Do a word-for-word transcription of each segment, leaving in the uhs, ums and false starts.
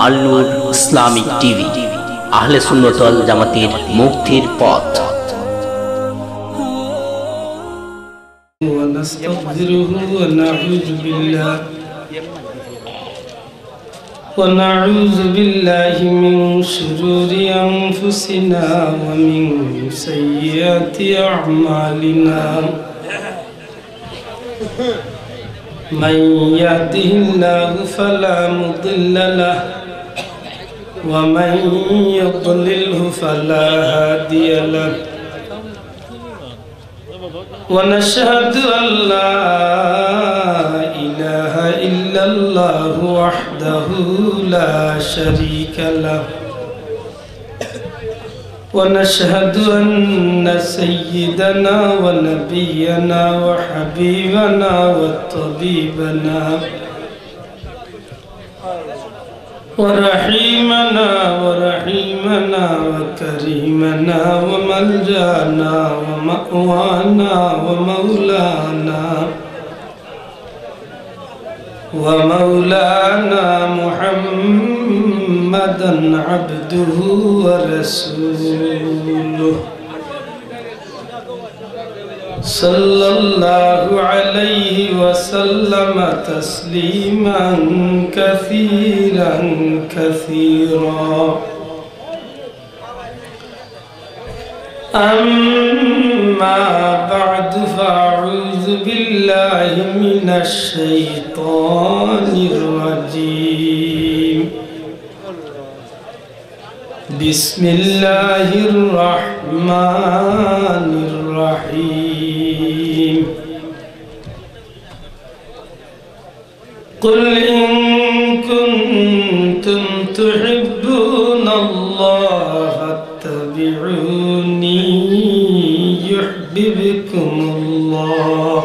আল নূর Islamic TV, আহলে সুন্নত ওয়াল জামাতের মুক্তির পথ। ونستغفره ونعوذ بالله ونعوذ بالله من شرور أنفسنا ومن سيئات أعمالنا. من يهده الله فلا مضل له ومن يضلله فلا هادي له. ونشهد أن لا إله إلا الله وحده لا شريك له. ونشهد أن سيدنا ونبينا وحبيبنا وطبيبنا ورحيمنا ورحيمنا وكريمنا وملجانا ومأوانا ومولانا ومولانا محمدا عبده ورسوله، صلى الله عليه وسلم تسليما كثيرا كثيرا. أما بعد، فأعوذ بالله من الشيطان الرجيم. بسم الله الرحمن الرحيم. قل إن كنتم تحبون الله فاتبعوني يحببكم الله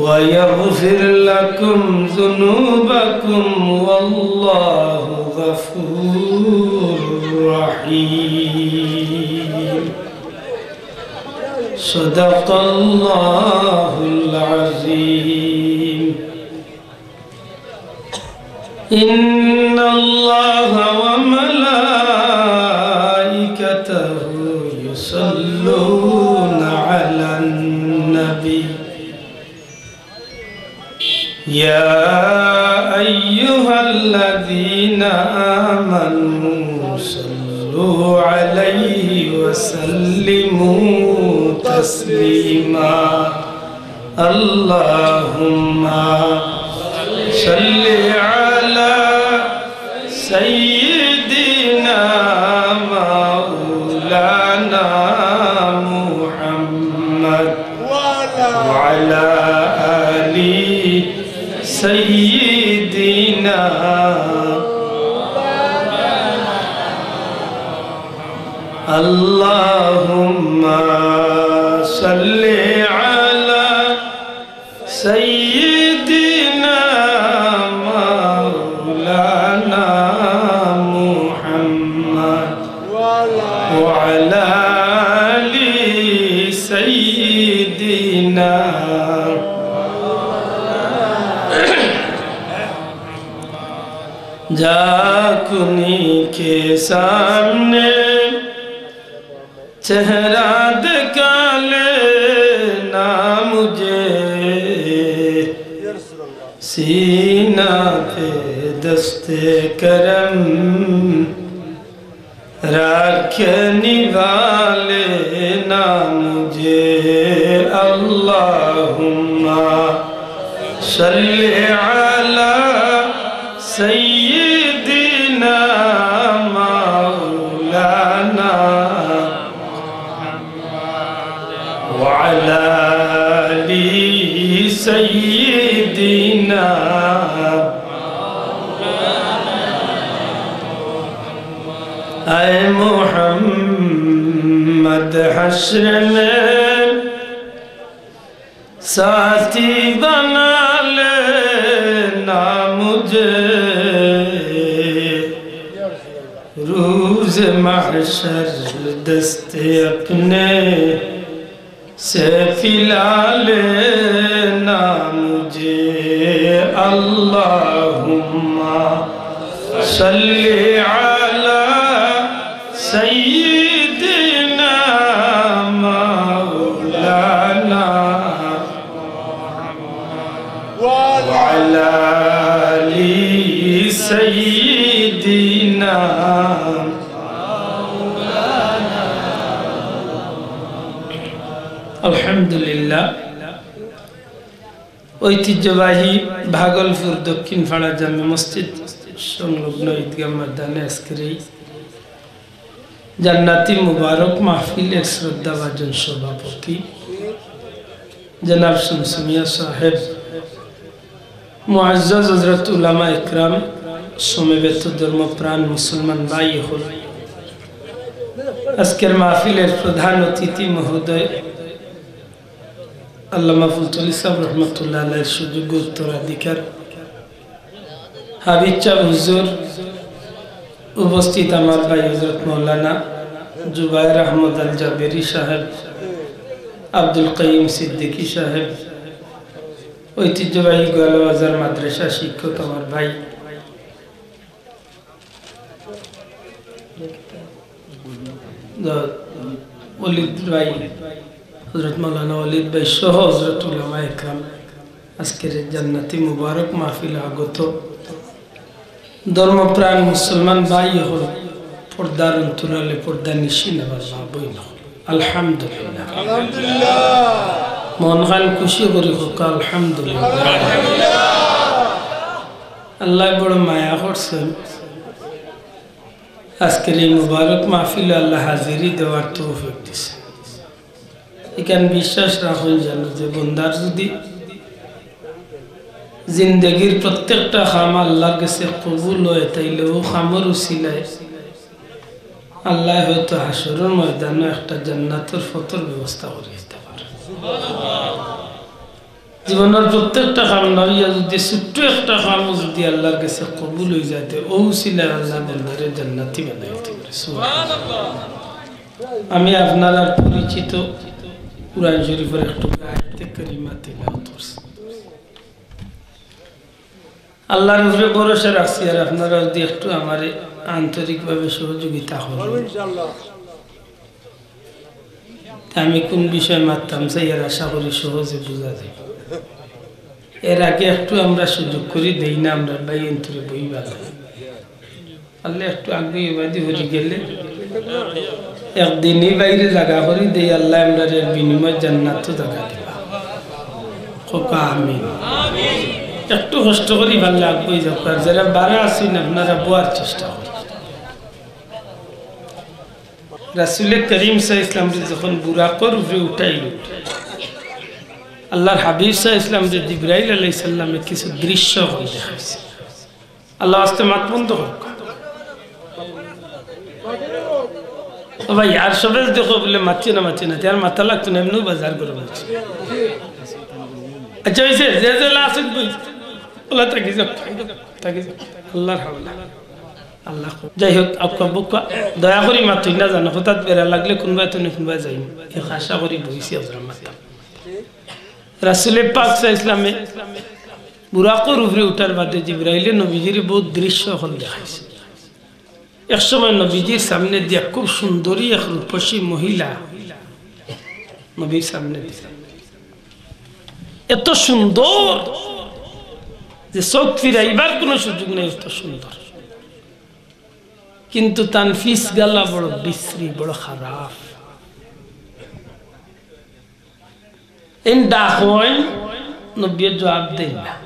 ويغفر لكم ذنوبكم والله غفور رحيم. صدق الله العظيم. إن الله وملائكته يصلون على النبي، يا أيها الذين آمنوا صلوا عليه وسلموا تسليما. اللهم صل على سيدنا مولانا محمد وعلى آل سيدنا. اللهم صل على سيدنا مولانا محمد وعلى آل سيدنا. جاکونی کے سامنے چہرہ دکھا لینا مجھے، سینہ پہ دست کرم رکھ نبھا لینا مجھے۔ اللهم صل على سيدنا مولانا وعلى آل سيدنا. اے محمد، حشر میں ساتھی بنا لینا مجھے، روز محشر دست اپنے سے پلا لینا مجھے۔ اللهم صل على سيدنا مولانا وعلى آل سيدنا. الحمد لله. ঐতিহ্যবাহী ভাগলপুর দক্ষিণ পাড়া জামে মসজিদ সংলগ্ন ঈদগাহ ময়দানে আজকের এই জান্নাতি মুবারক মাহফিলের শ্রদ্ধাভাজন সভাপতি জনাব শামসু মিয়া সাহেব, মুআজ্জাজ হযরত উলামা একরাম, সমবেত ধর্মপ্রাণ মুসলমান ভাই হল, আজকের মাহফিলের প্রধান অতিথি মহোদয় আল্লামা ফুলতলী সাহেব রহমতুল্লাহ আলাইহির সুযোগ্য উত্তরাধিকার হাফিজ সাহেব হুজুর, উপস্থিত আমার ভাই হযরত মাওলানা জুবায়ের আহমদ আল জাবেরী সাহেব, আব্দুল কাইয়ুম সিদ্দিকী সাহেব, ঐতিহ্যবাহী গোয়ালাবাজার মাদ্রাসা শিক্ষক আমার ভাই ওলিদ ভাই, হযরত মাওলানা ওলিদ ভাই সহ হযরত উলামা একরাম, আজকের এই জান্নাতি মুবারক মাহফিল আগত ধর্মপ্রাণ মুসলমান ভাই হল, পর্দার অন্তরালে পর্দা নিশিন আমার মা বইন হল। আলহামদুলিল্লাহ। আলহামদুলিল্লাহ। মন খান খুশি করি কউক্কা আলহামদুলিল্লাহ। আল্লায় বড় মায়া করছেন, আজকের এই মুবারক মাহফিলে আল্লায় হাজিরি দেওয়ার তৌফিক দিছে। ইখান বিশ্বাস রাখইন যেন যে বন্দার যুদি জিন্দেগির প্রত্যেকটা কাম আল্লার গেছে কবুল অয়, তাইলে অউ কামর উছিলায় আল্লায় হয়তো হাশরর ময়দানো একটা জান্নাতর পথর ব্যবস্থা করি দিতা পারে। জীবনর প্রত্যেকটা কাম না অইয়া যুদি ছোট্ট একটা কামও যুদি আল্লার গেছে কবুল অইযায়, তে অউ উছিলায় আল্লায় বন্দারে জান্নাতি বানাই দিতা পারে। সুবহানাল্লাহ। আমি আপনারার পরিচিত কুরআন শরীফর একটু আয়াতে কারিমা তিলাওয়াত করছি। আল্লার উপরে ভরসা রাখছি, আর আপনারা যুদি একটু আমারে আন্তরিকভাবে সহযোগিতা করইন, তে আমি কুন বিষয়ে মাততাম চাই, আর আশা করি সহজে বুঝা যাইবো। এর আগে একটু আমরা সুযোগ করি দেই না, আমরার ভাই অন্তরে বইবার। আল্লায় একটু আগে এবাদি হরি গেলে একদিনই বাইরে জাগা করি দেই, আল্লায় আমরারে এর বিনিময়ে জান্নাতো জাগা দিবা। কউক্কা আমিন। একটু কষ্ট করি পারলে আগুয়াই যাউক্কা, আর যেরা বারা আছইন আপনারা বওয়ার চেষ্টা করইন। রাসুলে করিম সাল্লাল্লাহু আলাইহি ওয়াসাল্লামরে যখন বুরাকর উপরে উঠাইল, আল্লার হাবিব সাল্লাল্লাহু আলাইহি ওয়াসাল্লামরে জিবরাইল আলাইহিস সালামে কিছু দৃশ্য অখন দেখাইছে। আল্লার ওয়াস্তে মাত বন্ধ করউক্কা। ও ভাই, আর সবে দেখো বুলে মাতিও না, মাতিও না, তে আর মাতা লাগতো না, এমনেউ বাজার গরম অইছে। আচ্ছা, অইছে, যে যে লাস্ট বই, আল্লাহ থাকি যাউক, থাকি যাউক। আল্লার হাওলা। আল্লাহ কো-, যাই হউক, আউক্কা বউক্কা, দয়া করি মাতইন না জানো, হঠাৎ বেড়া লাগলে কুনবায় তো নি কুনবায় যাইমু। এক আশা করি বইছি, আজরা মাতাম। রাসুলে পাক সাল্লাল্লাহু আলাইহি ওয়াসাল্লামে বুরাকর উপরে উঠার বাদে জিবরাইলে নবীজিরে বউত দৃশ্য অখন দেখাইছে। এক সময় নবীজির সামনেদি এক খুব সুন্দরী এক রূপসী মহিলা নবীর সামনেদি। এত সুন্দর যে চউখ ফিরাইবার কুনু সুযোগ নাই, অত সুন্দর। কিন্তু তান ফিছ গালা বড় বিশ্রী, বড় খারাপ। এইন ডাকইন, নবীয়ে জুয়াব দেইন না।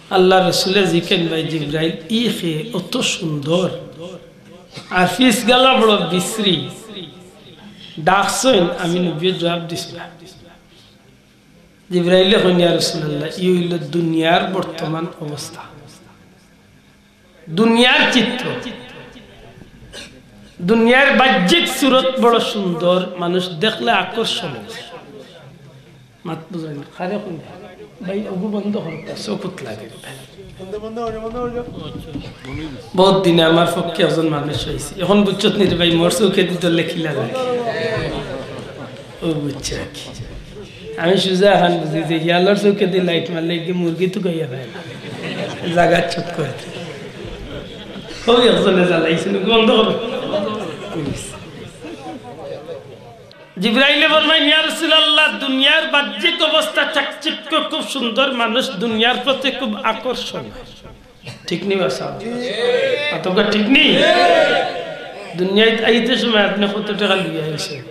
আল্লার রসুলে জিকাইন, "ভাই জিবরাইল, ই কে অত সুন্দর, আর ফিছ গালা বড় বিশ্রী, ডাকছইন?" আমি নবীয়ে জুয়াব দিছি না। জিবরাইলে কইন, "ইয়া রাসুলাল্লাহ, ই অইলো দুনিয়ার বর্তমান অবস্থা।" দুনিয়ার চিত্র, দুনিয়ার বাহ্যিক সুরত বড় সুন্দর, মানুষ দেখলে আকর্ষণ অয়। মাত বুঝইন না, কারে কইন না। ভাই, অগু বন্ধ করউক্কা, চউখত লাগে। বউত দিনে আমার পক্ষে একজন মানুষ অইছে। অখন বুঝছত নি রে ভাই, মোর চউখেদি ধরলে কিলা লাগে। অউ বুঝছে আর কি। আমি সুজা খান বুঝি যে হিয়ালর চউখেদি লাইট মারলে কি মুরগি তুকাইয়া পায় না। জাগাত চুপ করে। অউ একজনে জ্বালাইছে, বন্ধ করো। জিব্রাইলে ফরমাইন, "ইয়া রাসূলুল্লাহ, দুনিয়ার বাহ্যিক অবস্থা চাকচিক্য খুব সুন্দর, মানুষ দুনিয়ার প্রতি খুব আকর্ষণ।" ঠিক নি বাসা? আর তোমরা ঠিক নি? দুনিয়াত আইতে সময় আপনে কত টেকা লইয়া আইছেন?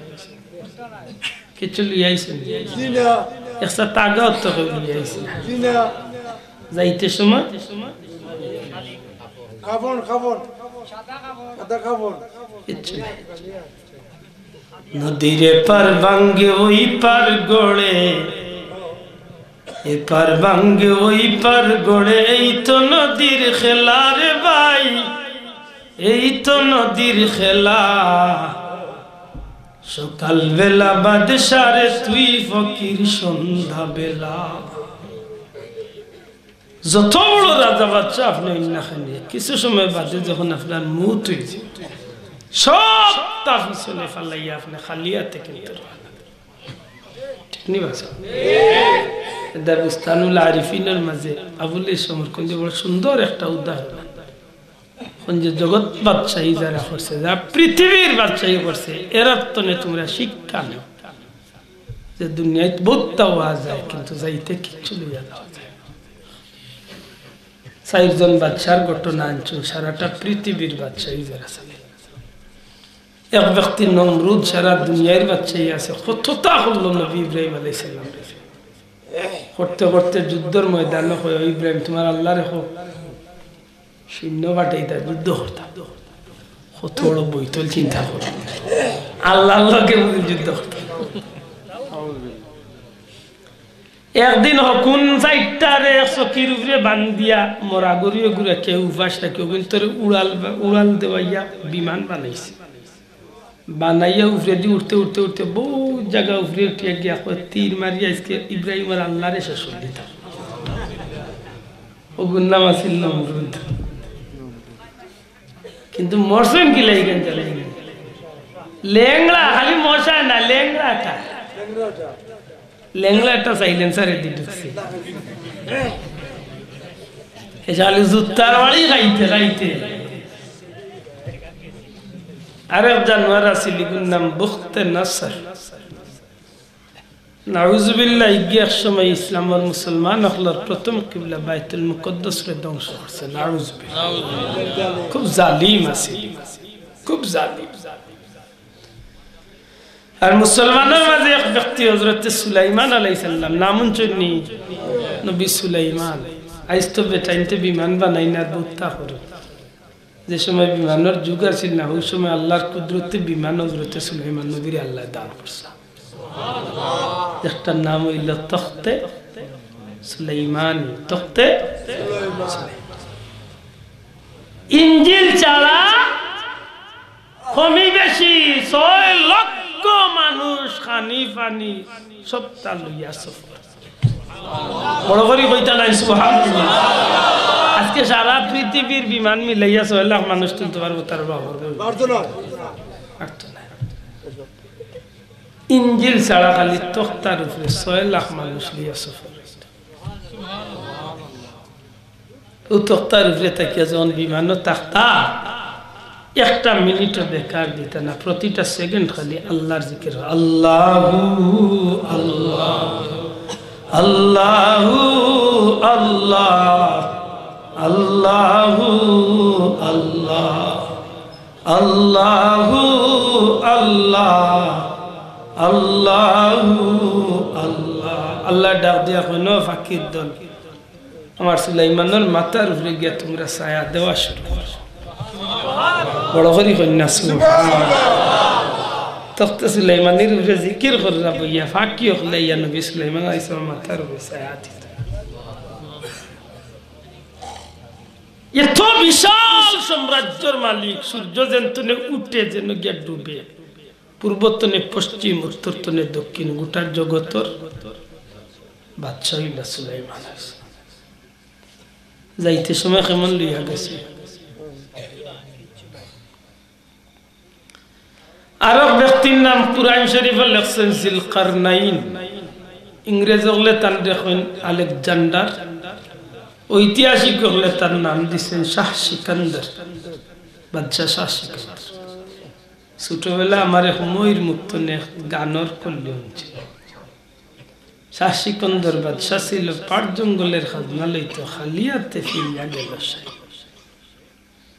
কিচ্ছু লইয়া আইছেন? জি না। একটা তাগা অত কেউ লইয়া আইছেন? জি না। যাইতে সময়? কাফন, কাফন। সাদা কাফন। কিচ্ছু নাই। নদীর এপার ভাঙ্গে ওই পার গড়ে, এপার ভাঙ্গে ওই পার গড়ে, এই তো নদীর খেলা রে ভাই, এই তো নদীর খেলা। সকালবেলা বাদশা রে তুই ফকির সন্ধ্যাবেলা। যত বড় রাজা বাদশা আপনে অইন না কেনে, কিছু সময় বাদে যখন আপনার মউত অইছে, সবতা পিছনে ফালাইয়া আপনে খালি আতে কিন্তু রওয়ানা। ঠিক নি বাসা? এটা বুস্তানুল আরিফিনর মাঝে আবুল ইসলাম সমরকন্দি বড় সুন্দর একটা উদাহরণ। অখন যে জগৎ বাদশাহী যারা করছে, যারা পৃথিবীর বাদশাহী করছে, এরার তনে তুমরা শিক্ষা নেও যে দুনিয়াত বউততা অওয়া যায়, কিন্তু যাইতে কিচ্ছু লইয়া যাওয়া যায় না। চাইরজন বাদশার ঘটনা আনছইন, সারাটা পৃথিবীর বাদশাহী যারা আছে। এক ব্যক্তি নমরুদ সারা দুনিয়ার বাদশাহী আছে, কততা করলো নবী ইব্রাহিম আলাইহিস সালামরে। করতে করতে যুদ্ধর ময়দানো কয়, "ও ইব্রাহিম, তুমার আল্লারে কও, সৈন্য পাঠাইতা, যুদ্ধ করতা।" কত বড় বৈতল চিন্তা করো, আল্লার লগে বুঝি যুদ্ধ করতা। একদিন হকুন চাইরটারে এক চকির উপরে বান্ধিয়া মরা গরু এগুরে কেউ উপাস রাখি, অগুইন্তরে উড়াল, উড়াল দেওয়াইয়া বিমান বানাইছে। বানাইয়া উপরেদি উঠতে উঠতে উঠতে বউত জাগা উপরে উঠিয়া গিয়া কয়, "তীর মারি আইজকে ইব্রাহিমর আল্লারে শেষ করি দিতাম।" অগুর নাম আছিল নমরুদ। কিন্তু মরছইন কিলা ইখান জানি না। লেংড়া, খালি মশা না, লেংড়াটা। লেংড়াটা silencer এদি ঢুকছে। এ শালি জুতার বাড়ি খাইতে খাইতে। আরেক জানোয়ার আছিল, ইগুর নাম বুখতে নাসর। নাউজুবিল্লাহ, ইগিয়ে এক সময় ইসলামর মুসলমান অকলর প্রথম কিবলা বাইতুল মুকাদ্দাসরে ধ্বংস করছে। নাউজুবিল্লাহ। খুব জালিম আছিল, খুব জালিম। আর মুসলমানর মাঝে এক ব্যক্তি হযরতে সুলাইমান আলাইহিস সালাম, নাম হুনছইন নি? নবী সুলাইমান। আইজ তো বেটাইন্তে বিমান বানাইন আর বউততা করইন। যে সময় বিমানর যুগ আছিল না, অউ সময় আল্লার কুদরতে বিমান হযরতে সুলাইমান নবীরে আল্লায় দান করছে। একটার নাম অইলো তখতে সুলাইমান, তখতে সুলাইমান। ইঞ্জিল ছাড়া কমি বেশি ছয় লক্ষ মানুষ খানি পানি সবতা লইয়া সফর। বড় করি কইতা নায় সুবহানাল্লাহ। আইজকে সারা পৃথিবীর বিমান মিলাইয়া ছয় লাখ মানুষ তুলতে পারবো, তার বাবা পারতো না। পারতো না। ইঞ্জিল ছাড়া খালি তখতার উপরে ছয় লাখ মানুষ লইয়া সফর। অউ তখতার উপরে থাকিয়া যখন বিমানো থাকতা, একটা মিনিটও বেকার দিতা না, প্রতিটা সেকেন্ড খালি আল্লার জিকির, আল্লাহু আল্লাহ, আল্লাহু আল্লাহ, আল্লাহু আল্লাহ, আল্লাহু আল্লাহ, আল্লাহু আল্লাহ। আল্লায় ডাক দিয়া কইন, "ও পাখির দল, আমার সুলাইমানর মাথার উপরে গিয়া তুমরা ছায়া দেওয়া শুরু করো।" বড় করি কইন না সুবহানাল্লাহ। তখতে সুলাইমানর উপরে জিকির কররা বইয়া, পাখি অকলে আইয়া নবী সুলাইমান আলাইহিস সালামর মাথার উপরে ছায়া দিত। এত বিশাল সাম্রাজ্যর মালিক, সূর্য যেন তনে উঠে যেন গিয়া ডুবে, পূর্ব তনে পশ্চিম, উত্তর তনে দক্ষিণ, গোটা জগতর বাদশা অইলা সুলাইমান। যাইতে সময় কেমন লইয়া গেছে। আরক ব্যক্তির নাম কুরআন শরীফো লেখছইন জিলকারনাইন। ইংরেজ অকলে তানরে কইন আলেকজান্ডার, ঐতিহাসিক অকলে তার নাম দিছইন শাহ সিকান্দার, বাদশা শাহ সিকান্দার। ছোটবেলা আমার এক ময়ূর মুক্তনে এক গানর কলি হুনছি। শাহ সিকান্দার বাদশা ছিল, পাহাড় জঙ্গলের খাজনা লইতো, খালি আতে ফিরিয়া গেল শাহী।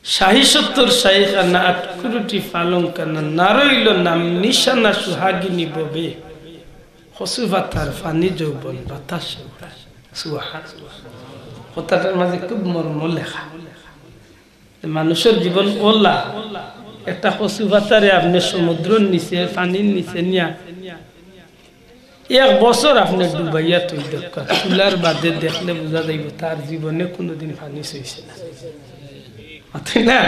শাহী সত্তর শাহীখানা, আটকুরুটি পালংখানা, না রইল নাম নিশানা সুহাগিনী ববে। কচু পাতার পানি যৌবন বাতাসে উড়ায়। সুবহানাল্লাহ। কথাটার মাঝে খুব মর্ম লেখা। মানুষর জীবন অলা, একটা কচু পাতারে আপনে সমুদ্রর নিচে, পানির নিচে নিয়া এক বছর আপনে ডুবাইয়া থই দেউক্কা, তুলার বাদে দেখলে বুঝা যাইবো তার জীবনে কুনুদিন পানি ছইছে না। মাতইন না?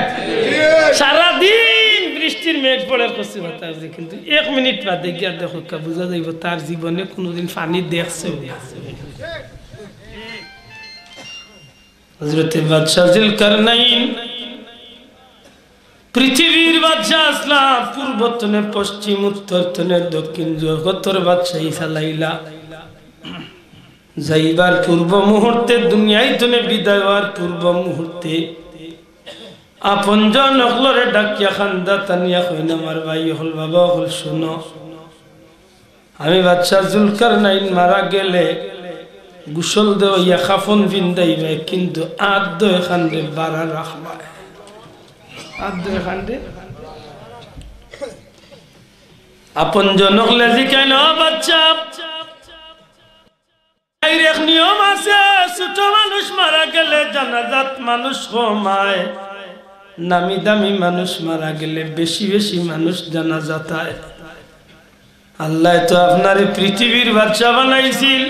সারাদিন বৃষ্টির মেঘ পড়ের কচু পাতার উপরে, কিন্তু এক মিনিট বাদে গিয়া দেখউক্কা, বুঝা যাইবো তার জীবনে কুনুদিন পানি দেখছেও না। হযরতে বাদশা জিলকারনাইন পৃথিবীর বাদশা আছলা, পূর্ব তনে পশ্চিম, উত্তর তনে দক্ষিণ, জগতর বাদশাহী চালাইলা। যাইবার পূর্ব মুহূর্তে, দুনিয়াই তনে বিদায় অওয়ার পূর্ব মুহূর্তে আপনজন অকলরে ডাকিয়া কান্দাত আনিয়া কইন, আমার ভাই অকল, বাবা অকল, হুনো, আমি বাদশা জুলকারনাইন মারা গেলে গোসল দেওয়াইয়া কাফন পিন্দাইবায়, কিন্তু আত দুইখানরে বারা রাখবায়। আত দুইখানরে। আপনজন অকলে জিকাইন, ও বাদশা, এর এক নিয়ম আছে, ছোট মানুষ মারা গেলে জানাজাত মানুষ কম আয়, নামি দামি মানুষ মারা গেলে বেশি বেশি মানুষ জানাজাত আয়। আল্লায় তো আপনারে পৃথিবীর বাদশা বানাইছিল,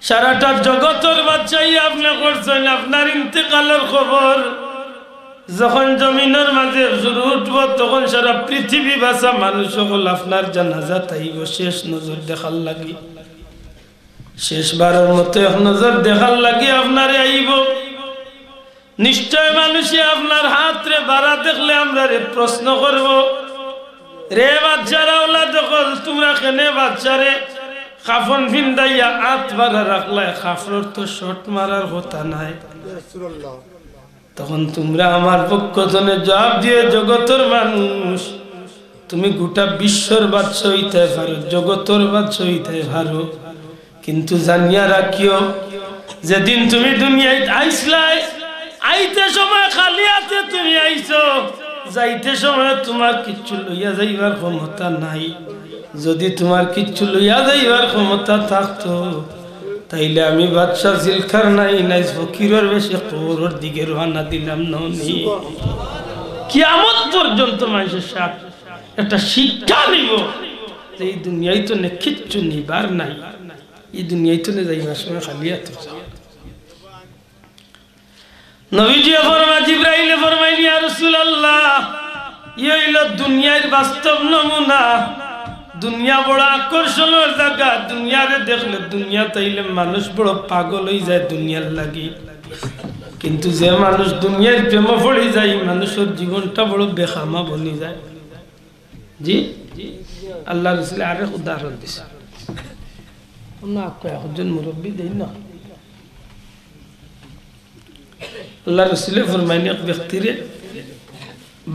সারাটা জগতর বাদশাহী আপনে করছইন। আপনার ইন্তেকালর খবর যখন জমিনর মাঝে জুরু উঠবো, তখন সারা পৃথিবীবাসা মানুষ অকল আপনার জানাজাত আইবো শেষ নজর দেখার লাগি। শেষবারর মতো এক নজর দেখার লাগি আপনারে আইবো। নিশ্চয় মানুষে আপনার আতরে বারা দেখলে আমরারে প্রশ্ন করবো, রে বাদশার আওলাদ অকল, তুমরা কেনে বাদশারে কাফন পিন্দাইয়া আত বারা রাখলায়? কাফরর তো শট মারার কথা নায়। তখন তুমরা আমার পক্ষ তনে জবাব দিও, জগতর মানুষ, তুমি গোটা বিশ্বর বাদশা অইতায় পারো, জগতর বাদশা অইতায় পারো, কিন্তু জানিয়া রাখিও, যেদিন তুমি দুনিয়াত আইছলায়, আইতে সময় খালি আতে তুমি আইছো, যাইতে সময় তুমার কিচ্ছু লইয়া যাইবার ক্ষমতা নাই। যদি তুমার কিচ্ছু লইয়া যাইবার ক্ষমতা থাকতো, তাইলে আমি বাদশা জিলকারনাইন আইজ ফকিরর বেশে কবরর দিকে রওয়ানা দিলাম না নি। কিয়ামত পর্যন্ত মানুষে একটা শিক্ষা নিবো যে ই দুনিয়াত তনে কিচ্ছু নিবার নাই, ই দুনিয়াত তনে যাইবার সময় খালি আতে যাও। নবীজিয়ে ফরমাইন, জিব্রাইলে ফরমাইন, ইয়া রাসূলুল্লাহ, ই অইলো দুনিয়ার বাস্তব নমুনা। দুনিয়া বড় আকর্ষণর জাগা, দুনিয়ারে দেখলে, দুনিয়াত আইলে মানুষ বড় পাগল অইযায় দুনিয়ার লাগি। কিন্তু যে মানুষ দুনিয়ার প্রেমো পড়ি যায়, ই মানুষর জীবনটা বড় বেখামা বনি যায়। জি, আল্লার রসুলে আরেক উদাহরণ দিছে। অন্য আক্কো একজন মুরব্বি দেইন না। আল্লার রসুলে ফরমাইন, এক ব্যক্তিরে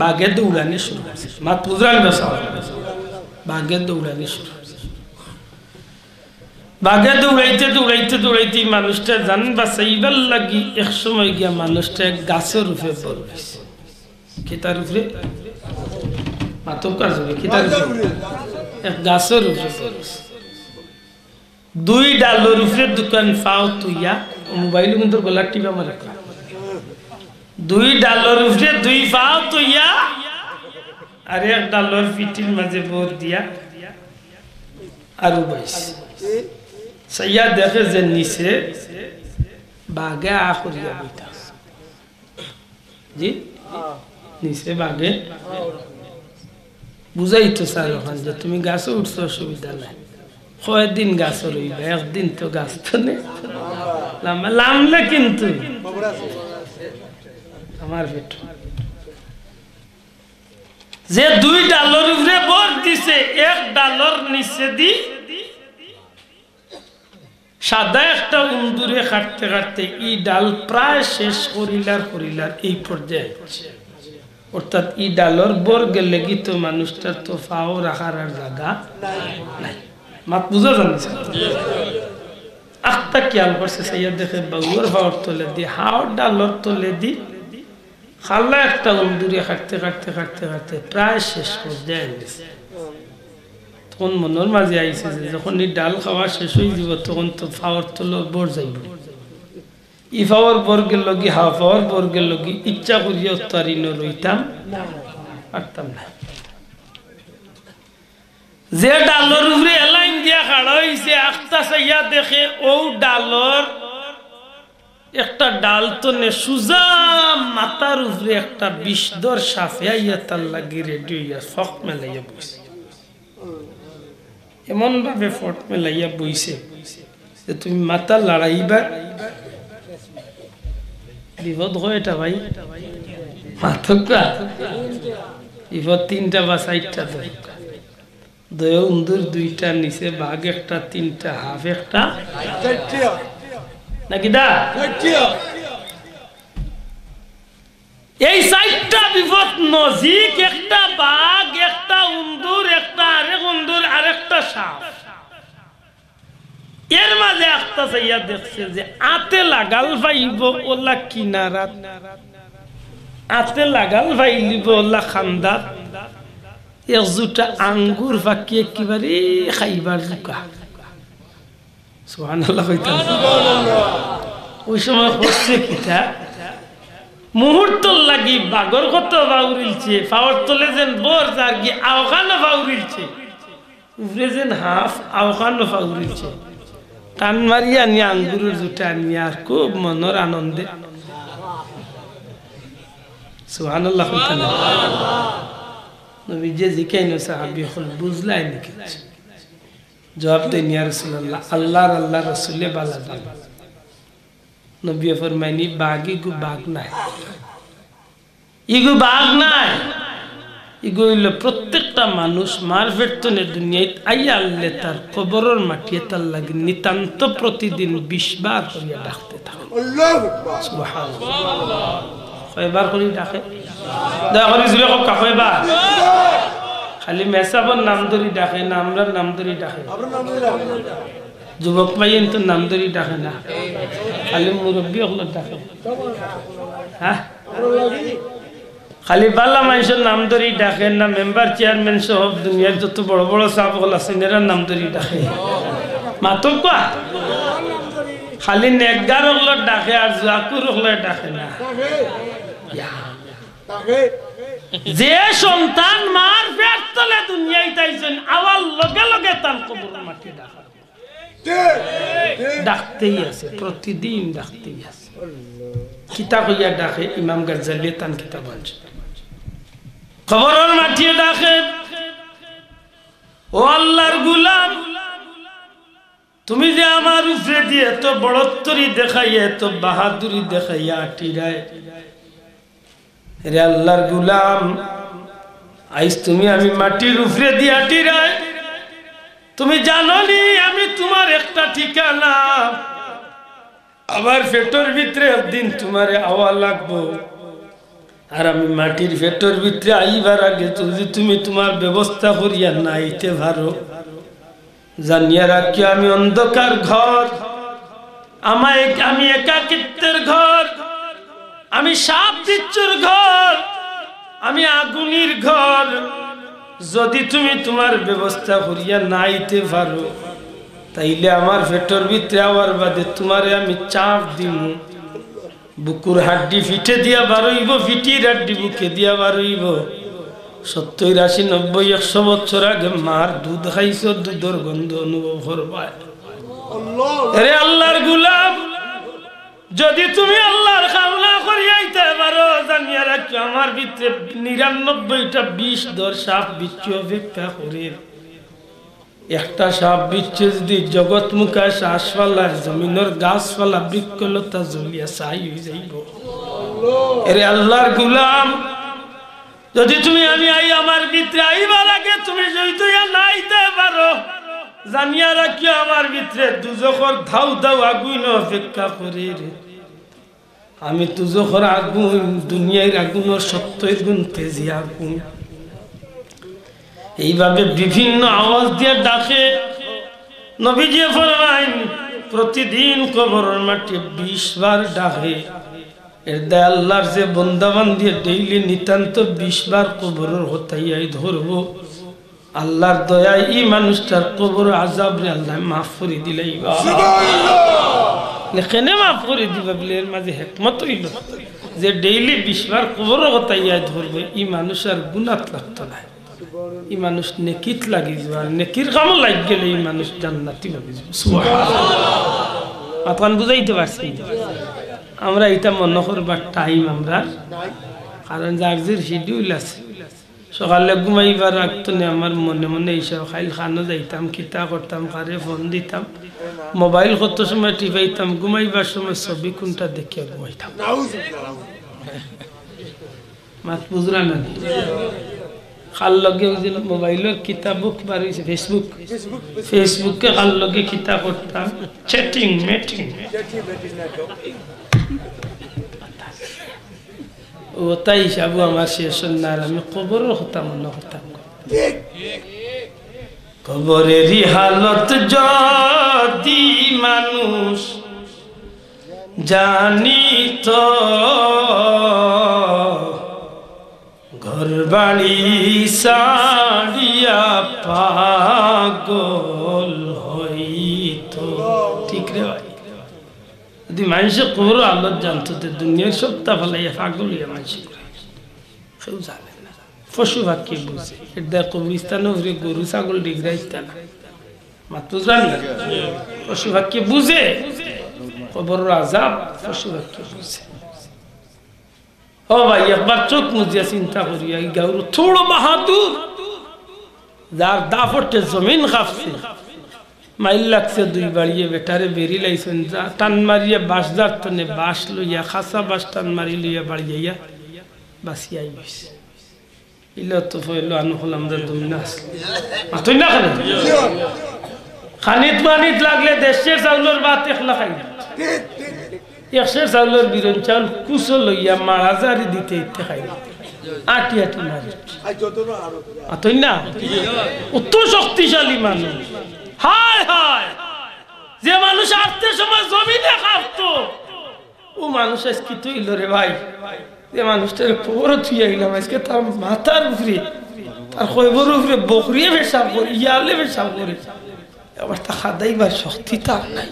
বাঘে দৌড়ানি শুরু করছে। মাত বুঝরানি বা? বাঘে দৌড়ানি শুরু করছে। বাঘে দৌড়াইতে, দৌড়াইতে, দৌড়াইতে ই মানুষটার জান বাঁচাইবার লাগি এক সময় গিয়া মানুষটা এক গাছর উপরে বর অইছে। কিতার উপরে? মাতউক্কা জোরে, কিতার উপরে? এক গাছর উপরে বর অইছে। দুই ডালর উপরে দুখান পাও থইয়া, ও মোবাইল কিন্তু গলার টিপা মারে। দুই ডালর উপরে দুই পাও থইয়া, আর এক ডালর পিঠির মাঝে বর দিয়া, আর উবাইছে। চাইয়া দেখে যে নিচে বাঘে আ করিয়া বইতা। জি? নিচে বাঘে। বুঝাইতো চায় অখান যে তুমি গাছো উঠছো, অসুবিধা নাই। কয়দিন গাছো রইবা, একদিন তো গাছ তনে লামা-, লামলে কিন্তু আমার পেট। যে দুই ডালর উপরে বর দিছে, এক ডালর নিচেদি সাদা একটা উন্দুরে কাটতে কাটতে ই ডাল প্রায় শেষ করিলার করিলার এই পর্যায়ে আইছে। অর্থাৎ ই ডালর বর গেলেগি তো মানুষটার তো পাও রাখার আর জাগা নাই। মাত বুঝা যার নি? আখতা খিয়াল করছে, চাইয়া দেখে বাউর পাওর তলেদি, হাওর ডালর তলেদি কালা একটা উন্দুরে কাটতে কাটতে কাটতে কাটতে প্রায় শেষ পর্যায়ে আইছে। তখন মনর মাঝে আইছে যে যখন ই ডাল খাওয়া শেষ অইযিবো, তখন তো পাওর তলর বর যাইবো। ই পাওর বর গেলোগি, হাও পাওর বর গেলোগি, ইচ্ছা করিয়াও তো আর ইনো রইতাম পারতাম না। যে ডালর উপরে এলাইন দিয়া খাড়া অইছে, আখতা চাইয়া দেখে অউ ডালর একটা ডাল তনে সুজা মাথার উপরে একটা বিষধর সাপে আইয়া তার লাগি রেডি অইয়া ফক মেলাইয়া বইছে। এমন ভাবে ফক মেলাইয়া বইছে যে তুমি মাথা লড়াইবা, বিপদ কয়টা ভাই? মাতউক্কা। বিপদ তিনটা বা চাইরটা দরকার। দুইও উন্দুর দুইটা, নিচে বাঘ একটা, তিনটা হাপ একটা। নাকি দা? এই চাইরটা বিপদ নজিক, একটা বাঘ, একটা উন্দুর, একটা আরেক উন্দুর, আরেকটা সাপ। এর মাঝে আখতা চাইয়া দেখছে যে আতে লাগাল পাইবো অলা কিনারাত, আতে লাগাল পাইলিবো অলা কান্দাত, এক জুটা আঙ্গুর পাকি একেবারে খাইবার জুকা। সুবহানাল্লাহ কইতা। অউ সময় করছে কিতা, মুহূর্তর লাগি বাঘর কতো পাউরিলছে, পাওর তলে যেন বর যারগি আওখানো পাউরিলছে। উপরে যেন হাপ, আওখানো পাউরিলছে। টান মারিয়া আনিয়া আঙ্গুরর জুটা আনিয়া আর খুব মনর আনন্দে। সুবহানাল্লাহ কইতা না? নবীজিয়ে জিকাইন, সাহাবী অকল, "বুঝলায় নি কিচ্ছু?" জবাব দেইন, "ইয়া রাসূলুল্লাহ, আল্লাহর, আল্লাহর রাসূলে বালা জানইন।" নবীয়ে ফরমাইন, "ই বাঘ, ইগু বাঘ নায়।" ইগু বাঘ নায়, ইগু অইলো প্রত্যেকটা মানুষ মার পেট তনে দুনিয়াত আইয়া আইলে তার কবরর মাটিয়ে তার লাগি নিতান্ত প্রতিদিন বিশ বার করিয়া ডাকতে থাকে। আল্লাহু আকবার। সুবহানাল্লাহ। কয়বার করি ডাকে? দয়া করি জুরে কউক্কা, কয়বার? খালি মেসাবর নাম ধরি ডাকে না, আমরার নাম ধরি ডাকে? যুবক ভাইয়াইন্তর নাম ধরি ডাকে না, খালি মুরব্বি অকলর ডাকে। হ্যাঁ? খালি বালা মানষর নাম ধরি ডাকে না, মেম্বার, চেয়ারম্যান সহ দুনিয়ার যত বড় বড় সাব অকল আছইন, এরার নাম ধরি ডাকে। মাতউক্কা। খালি নেকগার অকলর ডাকে আর জুয়াকুর অকলর ডাকে না। ইয়া। যে সন্তান মার পেট তলে দুনিয়াত আইছইন, আওয়ার লগে লগে তান কবরর মাটি ডাকা। ডাকতেই আছে, প্রতিদিন ডাকতেই আছে। কিতা কইয়া ডাকে? ইমাম গাজ্জালিয়ে তান কিতাব আনছইন। কবরর মাটিয়ে ডাকে, "ও আল্লাহর গুলাম, তুমি যে আমার উপরেদি এত বড়ত্বরি দেখাইয়া, এত বাহাদুরি দেখাইয়া আটিরায়, রে আল্লাহর গুলাম, আইজ তুমি আমি মাটির উপরেদি আটিরায়, তুমি জানো নি আমি তুমার একটা ঠিকানা, আমার পেটর ভিতরে একদিন তুমারে আওয়া লাগবো, আর আমি মাটির পেটর ভিতরে আইবার আগে যদি তুমি তুমার ব্যবস্থা করিয়া না আইতে পারো, জানিয়া রাখিও, আমি অন্ধকার ঘর, আমায়, আমি একাকিত্বের ঘর, আমি সাপ বিচ্ছুর ঘর, আমি আগুনির ঘর। যদি তুমি তুমার ব্যবস্থা করিয়া না আইতে পারো, তাইলে আমার পেটর ভিতরে আওয়ার বাদে তুমারে আমি চাপ দিমু।" বুকুর হাড্ডি পিঠে দিয়া বারইবো, পিঠির হাড্ডি বুকে দিয়া বারইবো। সত্তইর, আশি, নব্বই, একশো বছর আগে মার দুধ খাইছো, দুধর গন্ধ অনুভব করবায়। এরে আল্লাহর গুলাম, যদি তুমি আল্লাহর কাম না করি আইতে পারো, জানিয়া রাখিও, আমার ভিতরে নিরানব্বইটা বিষধর সাপ বিচ্ছু অপেক্ষা করের। একটা সাপ বিচ্ছু যদি জগৎ মুখা শ্বাস ফালায়, জমিনর গাছপালা, বৃক্ষলতা জ্বলিয়া ছাই অইযাইবো। এরে আল্লাহর গুলাম, যদি তুমি আমি আই, আমার ভিতরে আইবার আগে তুমি যদি ইয়া না আইতে পারো, জানিয়া রাখিও, আমার ভিতরে দুজখর ধাউ ধাউ আগুইন অপেক্ষা করের। আমি দুজখর আগুইন, দুনিয়ার আগুইনর সত্তইর গুণ তেজি আগুইন। এইভাবে বিভিন্ন আওয়াজ দিয়া ডাকে। নবীজি ফরমাইন, প্রতিদিন কবরর মাটি বিশ বার ডাকে। এর দায় আল্লাহর যে বন্দাবান্দিয়ে ডেইলি নিতান্ত বিশ বার কবরর হতাইয়াই ধরবো। আল্লাহর দয়ায় ই মানুষটার কবর আজাবরে আল্লায় মাফ করি দিলাইবা। সুবহানাল্লাহ। কেনে মাফ করি দিবা বলে এর মাঝে হেকমত অইল যে ডেইলি বিশ বার কবরর হতাইয়াই ধরবো, ই মানুষ আর গুনাত লাগতো নায়। ই মানুষ নেকিত লাগি যাইবো, আর নেকির কামো লাগি গেলে ই মানুষ জান্নাতি অইযিবো। সুবহানাল্লাহ। মাতখান বুঝাইতে পারছি? আমরা ইতা মনো করবার টাইম আমরার, কারণ যার যার শিডিউল আছে। সকালে ঘুমাইবার আগ থনে আমার মনে মনে হিসাব, কাইল খানো যাইতাম, কিতা করতাম, কারে ফোন দিতাম, মোবাইল কত সময় টিপাইতাম, ঘুমাইবার সময় ছবি কুনটা দেখিয়া ঘুমাইতাম। মাত বুঝরা না? কার লগে ওই যে মোবাইলর কিতা বুক বার অইছে, Facebook, Facebook-এ কার লগে কিতা করতাম, চ্যাটিং ম্যাটিং। ও তাই হিসাবও আমার শেষ অর না, আর আমি কবরর কথা মনো করতাম। কবরেরই হালত যদি মানুষ জানিত, ঘর বাড়ি ছাড়িয়া পাগল হইত। ঠিক রে ভাই, যদি মানষে কবরর হালত জানতো, তে দুনিয়ার সবতা ফালাইয়া পাগল অইয়া মানষে ঘুরে। কেউ জানে না। পশু পাখিয়ে বুঝে। এর দায় কবরস্থানর উপরে গরু ছাগল ডিগরাইতা না। মাত বুঝরা নি? পশু পাখিয়ে বুঝে। কবরর আজাব পশু পাখিয়ে বুঝে। ও ভাই, একবার চোখ মুজিয়া চিন্তা করিয়া, ই গাউর থুড় বাহাদুর, যার দাপটে জমিন কাঁপছে, মাইর লাগছে দুই বাড়িয়ে, বেটারে বেড়ি লাইছইন, যা টান মারিয়া বাঁশ যার তনে বাঁশ লইয়া, খাসা বাঁশ টান মারি লইয়া বাড়ি আইয়া বাঁচিয়া আইবইছে। ইলা তো ফয়লো আনো হলাম রে দুম নাস। মাতই না কেনে? খানিত মানিত লাগলে দেড় সের চাউলর ভাত একলা খাই। এক সের চাউলর বিরন চাউল কুচো লইয়া মারা জারি দিতে দিতে খাই। আটি আটি মারি। মাতই না? অত শক্তিশালী মানুষ। হায় হায়। যে মানুষ আটতে সময় জমিনে কাঁপতো, ও মানুষ আইজ কিতা অইলো রে ভাই? যে মানুষটারে কবরো থুইয়া আইলাম, আইজকে তার মাথার উপরে, তার কবরর উপরে বকরিয়ে পেশাব করে, ইয়ালে পেশাব করে। আবার তা খাদাইবার শক্তি তার নাই।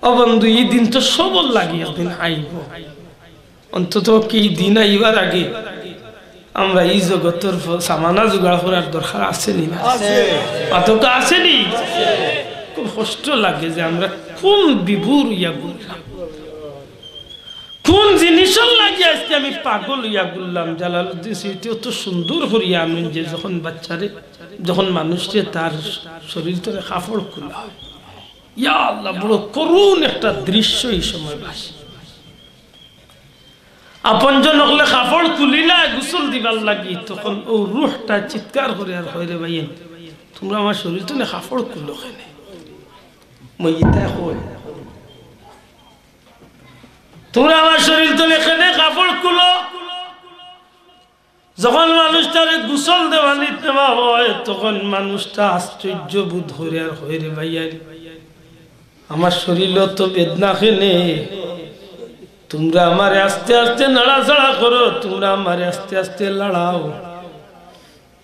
ও বন্ধু, ই দিন তো সবর লাগি একদিন আইবো। অন্তত কি ই দিন আইবার আগে আমরা ই জগতর ফ-, সামানা জোগাড় করার দরকার আছে নি না? আছে। মাতউক্কা আছে নি? খুব কষ্ট লাগে যে আমরা কোন বিভোর অইয়া ঘুরলাম, কোন জিনিসর লাগি আইজকে আমি পাগল অইয়া ঘুরলাম। জালালউদ্দিন সুয়ুতী অত সুন্দর করিয়া আনইন যে যখন বাচ্চারে, যখন মানুষরে তার শরীর তনে কাপড় খুলা অয়, ইয়া আল্লাহ, বড় করুণ একটা দৃশ্য ই সময় ভাসে। আপনজন অকলে কাপড় খুলিলায় গোসল দিবার লাগি, তখন অউ রুহটা চিৎকার করে আর কয়, "রে ভাইয়াইন, তুমরা আমার শরীর তনে কাপড় খুলো কেনে?" মইয়িতে কয়, "তুমরা আমার শরীর তনে কেনে কাপড় খুলো?" যখন মানুষটারে গোসল দেওয়ানিত নেওয়া হয়, তখন মানুষটা আশ্চর্য বোধ করে আর কয়, "রে ভাইয়াইন, আমার শরীরো তো বেদনা কেনে, তুমরা আমারে আস্তে আস্তে নাড়াচাড়া করো, তুমরা আমারে আস্তে আস্তে লাড়াও।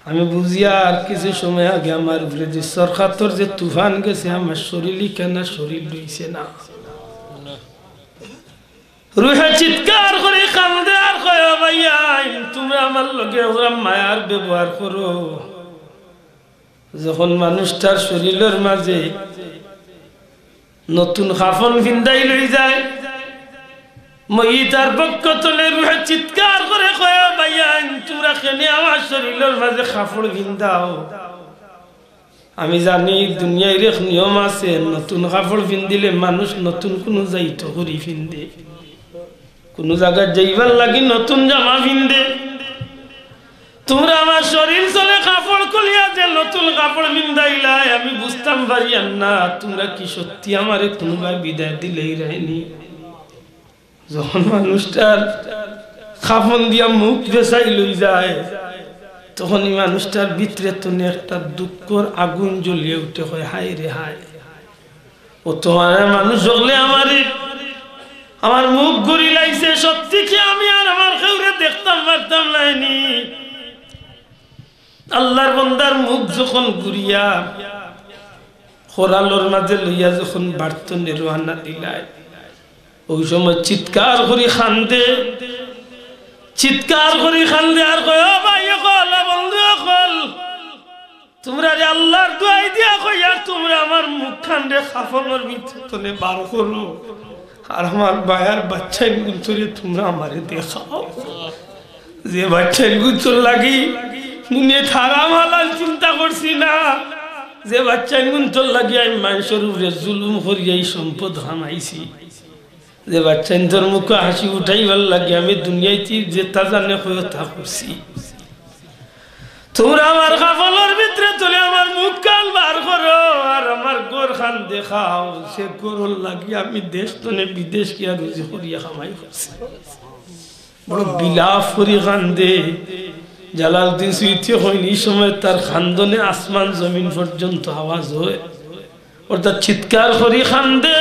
আমি বুঝিয়ার কিছু সময় আগে আমার উপরে যে সরকাতর যে তুফান গেছে, আমার শরীর ইখান আর শরীর রইছে না।" রুহে চিৎকার করি কান্দে আর কয়, "ও ভাইয়াইন, তুমরা আমার লগে ওরা মায়ার ব্যবহার করো।" যখন মানুষটার শরীরর মাঝে নতুন কাফন ফিন্দাই লই যায়, মইয়িতর পক্ষ তনে রুহে চিৎকার করে কয়, "ও ভাইয়াইন, তুমরা কেনে আমার শরীরর মাঝে কাপড় ফিন্দাও?" আমি জানি দুনিয়ার এক নিয়ম আছে, নতুন কাপড় ফিন্দিলে মানুষ নতুন কুনু জাগাত করি ফিন্দে, কুনু জাগাত যাইবার লাগি নতুন জামা ফিন্দে। তুমরা আমার শরীর তনে কাপড় খুলিয়া যে নতুন কাপড় পিন্দাইলায়, আমি বুঝতাম পারিয়ার না, তুমরা কি সত্যি আমারে কুনুবায় বিদায় দিলাইরায়নি? যখন মানুষটার কাফন দিয়া মুখ বেছাই লই যায়, তখন ই মানুষটার ভিতরে তনে একটা দুঃখর আগুন জ্বলিয়া উঠে, কয়, "হায় রে হায়, ও তোমার মানুষ হকলে আমারে, আমার মুখ ঘুরিলাইছে, সত্যি কি আমি আর আমার কেউরে দেখতাম পারতাম নায়নি?" আল্লার বন্দার মুখ যখন ঘুরিয়া খরালর মাঝে লইয়া যখন বাড়ি তনে রওয়ানা দিলায়, অউ সময় চিৎকার করি কান্দে, চিৎকার করি কান্দে আর কয়, "ও ভাই অকল, ও বন্ধু অকল, তুমরারে আল্লার দোয়াই দিয়া কইয়ার, তুমরা আমার মুখ খানরে কাফনর ভিতর তনে বার করো, আর আমার ভাই আর বাচ্চাইনগুনতরে তুমরা আমারে দেখাও।" যে বাচ্চাইনগুনতর লাগি দুনিয়াত হারাম হালাল চিন্তা করছি না, যে বাচ্চাইনগুনতর লাগি আমি মানষর উপরে জুলুম করিয়া ই সম্পদ কামাইছি, যে বাচ্চাইনতর মুখো হাসি উঠাইবার লাগি আমি দুনিয়াইত যেতা জানে কইও তা করছি, তুমরা আমার কাফনর ভিতরে তনে আমার মুখ খান বার করো, আর আমার ঘর খান দেখাও, যে ঘরর লাগি আমি দেশ তনে বিদেশ গিয়া রুজি করিয়া কামাই করছি। বড় বিলাপ করি কান্দে। জালালউদ্দিন সুয়ুতিয়ে কইন, ই সময় তার কান্দনে আসমান জমিন পর্যন্ত আওয়াজ অয়, অর্থাৎ চিৎকার করি কান্দে।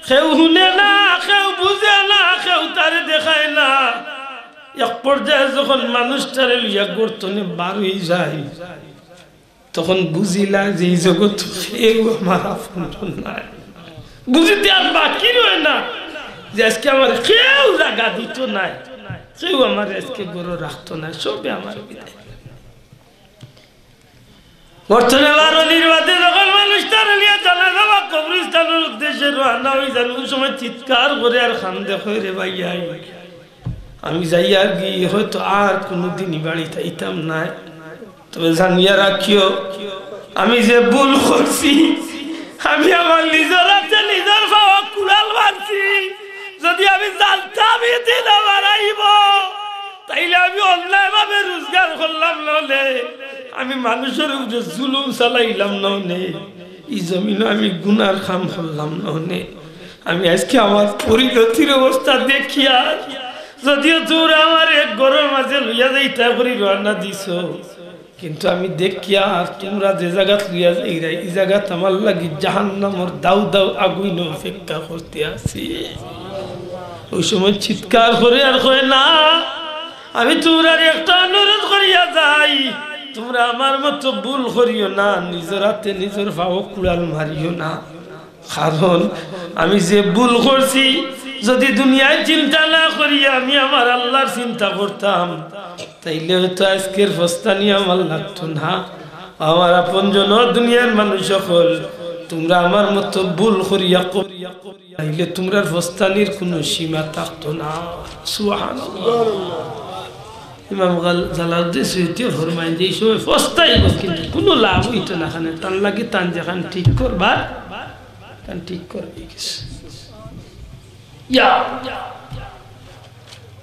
কেউ হুনে না, কেউ বুঝে না, কেউ তারে দেখায় না। এক পর্যায়ে যখন মানুষটারে লইয়া ঘর তনে বার অই যায়, তখন বুঝিলা যে ই জগতো কেউ আমার আপনজন নাই। বুঝিতে আর বাকি রয় না যে আইজকে আমারে কেউ জাগা দিতো নায়, কেউ আমারে আইজকে ঘরো রাখতো নায়, সবে আমারে বিদায়। ঘর তনে বার অনির বাদে যখন মানুষটারে লইয়া জানাজা বা কবরস্থানর উদ্দেশ্যে রওয়ানা অই যান, অউ সময় চিৎকার করে আর কান্দে, কয়, "রে ভাই, আই, আমি যাইয়ার গি, হয়তো আর কুনুদিন ই বাড়িত আইতাম নায়। তবে জানিয়া রাখিও, আমি যে ভুল করছি, আমি আমার নিজর আতে নিজর পাও কুড়াল মারছি। যুদি আমি জানতাম ই দিন আমার আইবো, তাইলে আমি অন্যায়ভাবে রুজগার করলাম না অনে, আমি মানষর উপরে জুলুম চালাইলাম না অনে, ই জমিনো আমি গুনার কাম করলাম না অনে।" আমি আইজকে আমার পরিণতির অবস্থা দেখিয়ার, যুদিও তুমরা আমারে এক ঘরর মাঝে লইয়া যাইতা করি রওয়ানা দিছো, কিন্তু আমি দেখিয়ার তুমরা যে জাগাত লইয়া যাইরায়, ই জাগাত আমার লাগি জাহান্নামর দাউ দাউ আগুইন অপেক্ষা করতে আছে। অউ সময় চিৎকার করে আর কয়, "না, আমি তুমরারে একটা অনুরোধ করিয়া যাই, তুমরা আমার মতো ভুল করিও না, নিজর আতে নিজর পাও কুড়াল মারিও না।" কারণ আমি যে ভুল করছি, যুদি দুনিয়ার চিন্তা না করিয়া আমি আমার আল্লার চিন্তা করতাম, তাইলে হয়তো আইজকের ফস্তানি আমার লাগতো না। আমার আপনজন, দুনিয়ার মানুষ অকল, তুমরা আমার মতো ভুল করিয়া ক-, তাইলে তুমরার ফস্তানির কুনু সীমা থাকতো না। সুবহানাল্লাহ। ইমাম গাল-, জালালউদ্দিন সুয়ুতিয়ে ফরমাইন যে ই সময় ফস্তাইবো, কিন্তু কুনু লাভ অইতো না, কারণ তান লাগি তান যেখান ঠিক করবার, তান ঠিক করবে গেছে। ইয়া,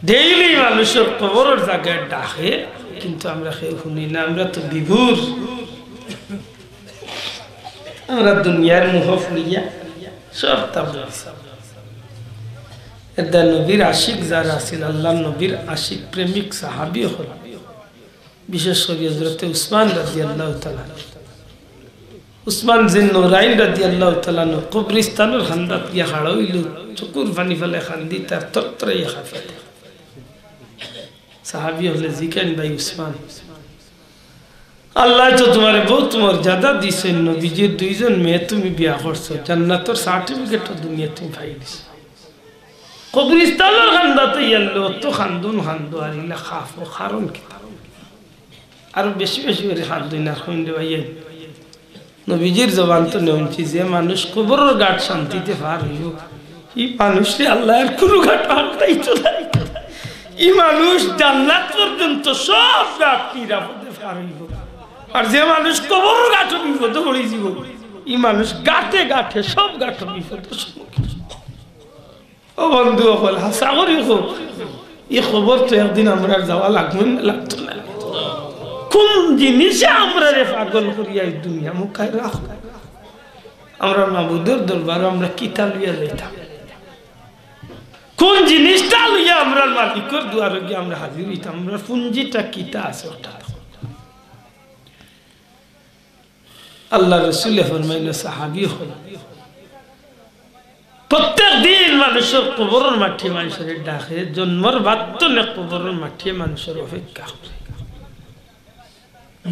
ডেইলি মানষর কবরর জাগায় ডাকে, কিন্তু আমরা কেউ হুনি না, আমরা তো বিভোর। আমরা দুনিয়ার মোহ পড়িয়া সব তা ভুলি যাই। এরদায় নবীর আশিক যারা আছিল, আল্লার নবীর আশিক প্রেমিক সাহাবী অকল, বিশেষ করি হযরতে উসমান রাদিয়াল্লাহু তাআলা আনহু। উসমান জিন্নুরাইন রাদিয়াল্লাহু তাআলা আনহু কবরস্থানর কান্দাত গিয়া খাড়া অইলো, চকুর পানি ফালাই কান্দিতা, তরতরাইয়া কান্দিতা। সাহাবী অকলে জিকাইন, "ভাই উসমান, আল্লায় তো তুমারে বউত মর্যাদা দিছইন, নবীজির দুইজন মেয়ে তুমি বিয়া করছো, জান্নাতর certificate-ও দুনিয়াত তুমি পাই দিছো। কবরস্থানর কান্দাত ইয়াল্লা অত কান্দন কান্দো আর ইলা কাফো, কারণ কিতা?" আরো বেশি বেশি করি কান্দইন আর কইন, "রে ভাই, নবীজির জবান থনে হুনছি, যে মানুষ কবরর ঘাট শান্তিতে পার অইবো, ই মানুষরে আল্লায় আর কুনু ঘাট পার করাইতো নায়। ই মানুষ জান্নাত পর্যন্ত সব ঘাট নিরাপদে পার অইবো। আর যে মানুষ কবরর ঘাটো বিপদো পড়ি যিবো, ই মানুষ ঘাটে ঘাটে সব ঘাটো বিপদর সম্মুখীন।" ও বন্ধু অকল, হাছা করি কও, ই কবর তো একদিন আমরার যাওয়া লাগবো না, লাগতো না? কোন জিনিসে আমরারে পাগল করিয়া এই দুনিয়া মুখায় রাখো? আমরা মাবুদর দরবারো আমরা কিতা লইয়া যাইতাম? কোন জিনিসটা লইয়া আমরা মালিকর দুয়ারো গিয়া আমরা হাজির অইতাম? আমরা পুঞ্জিটা কিতা আছে ওটা? আল্লাহর রসুলে ফরমাইন, সাহাবী অকল, প্রত্যেক দিন মানুষর কবরর মাটি মানুষরে ডাকে, জন্মর বাদ তনে কবরর মাটি মানুষর অপেক্ষা করে।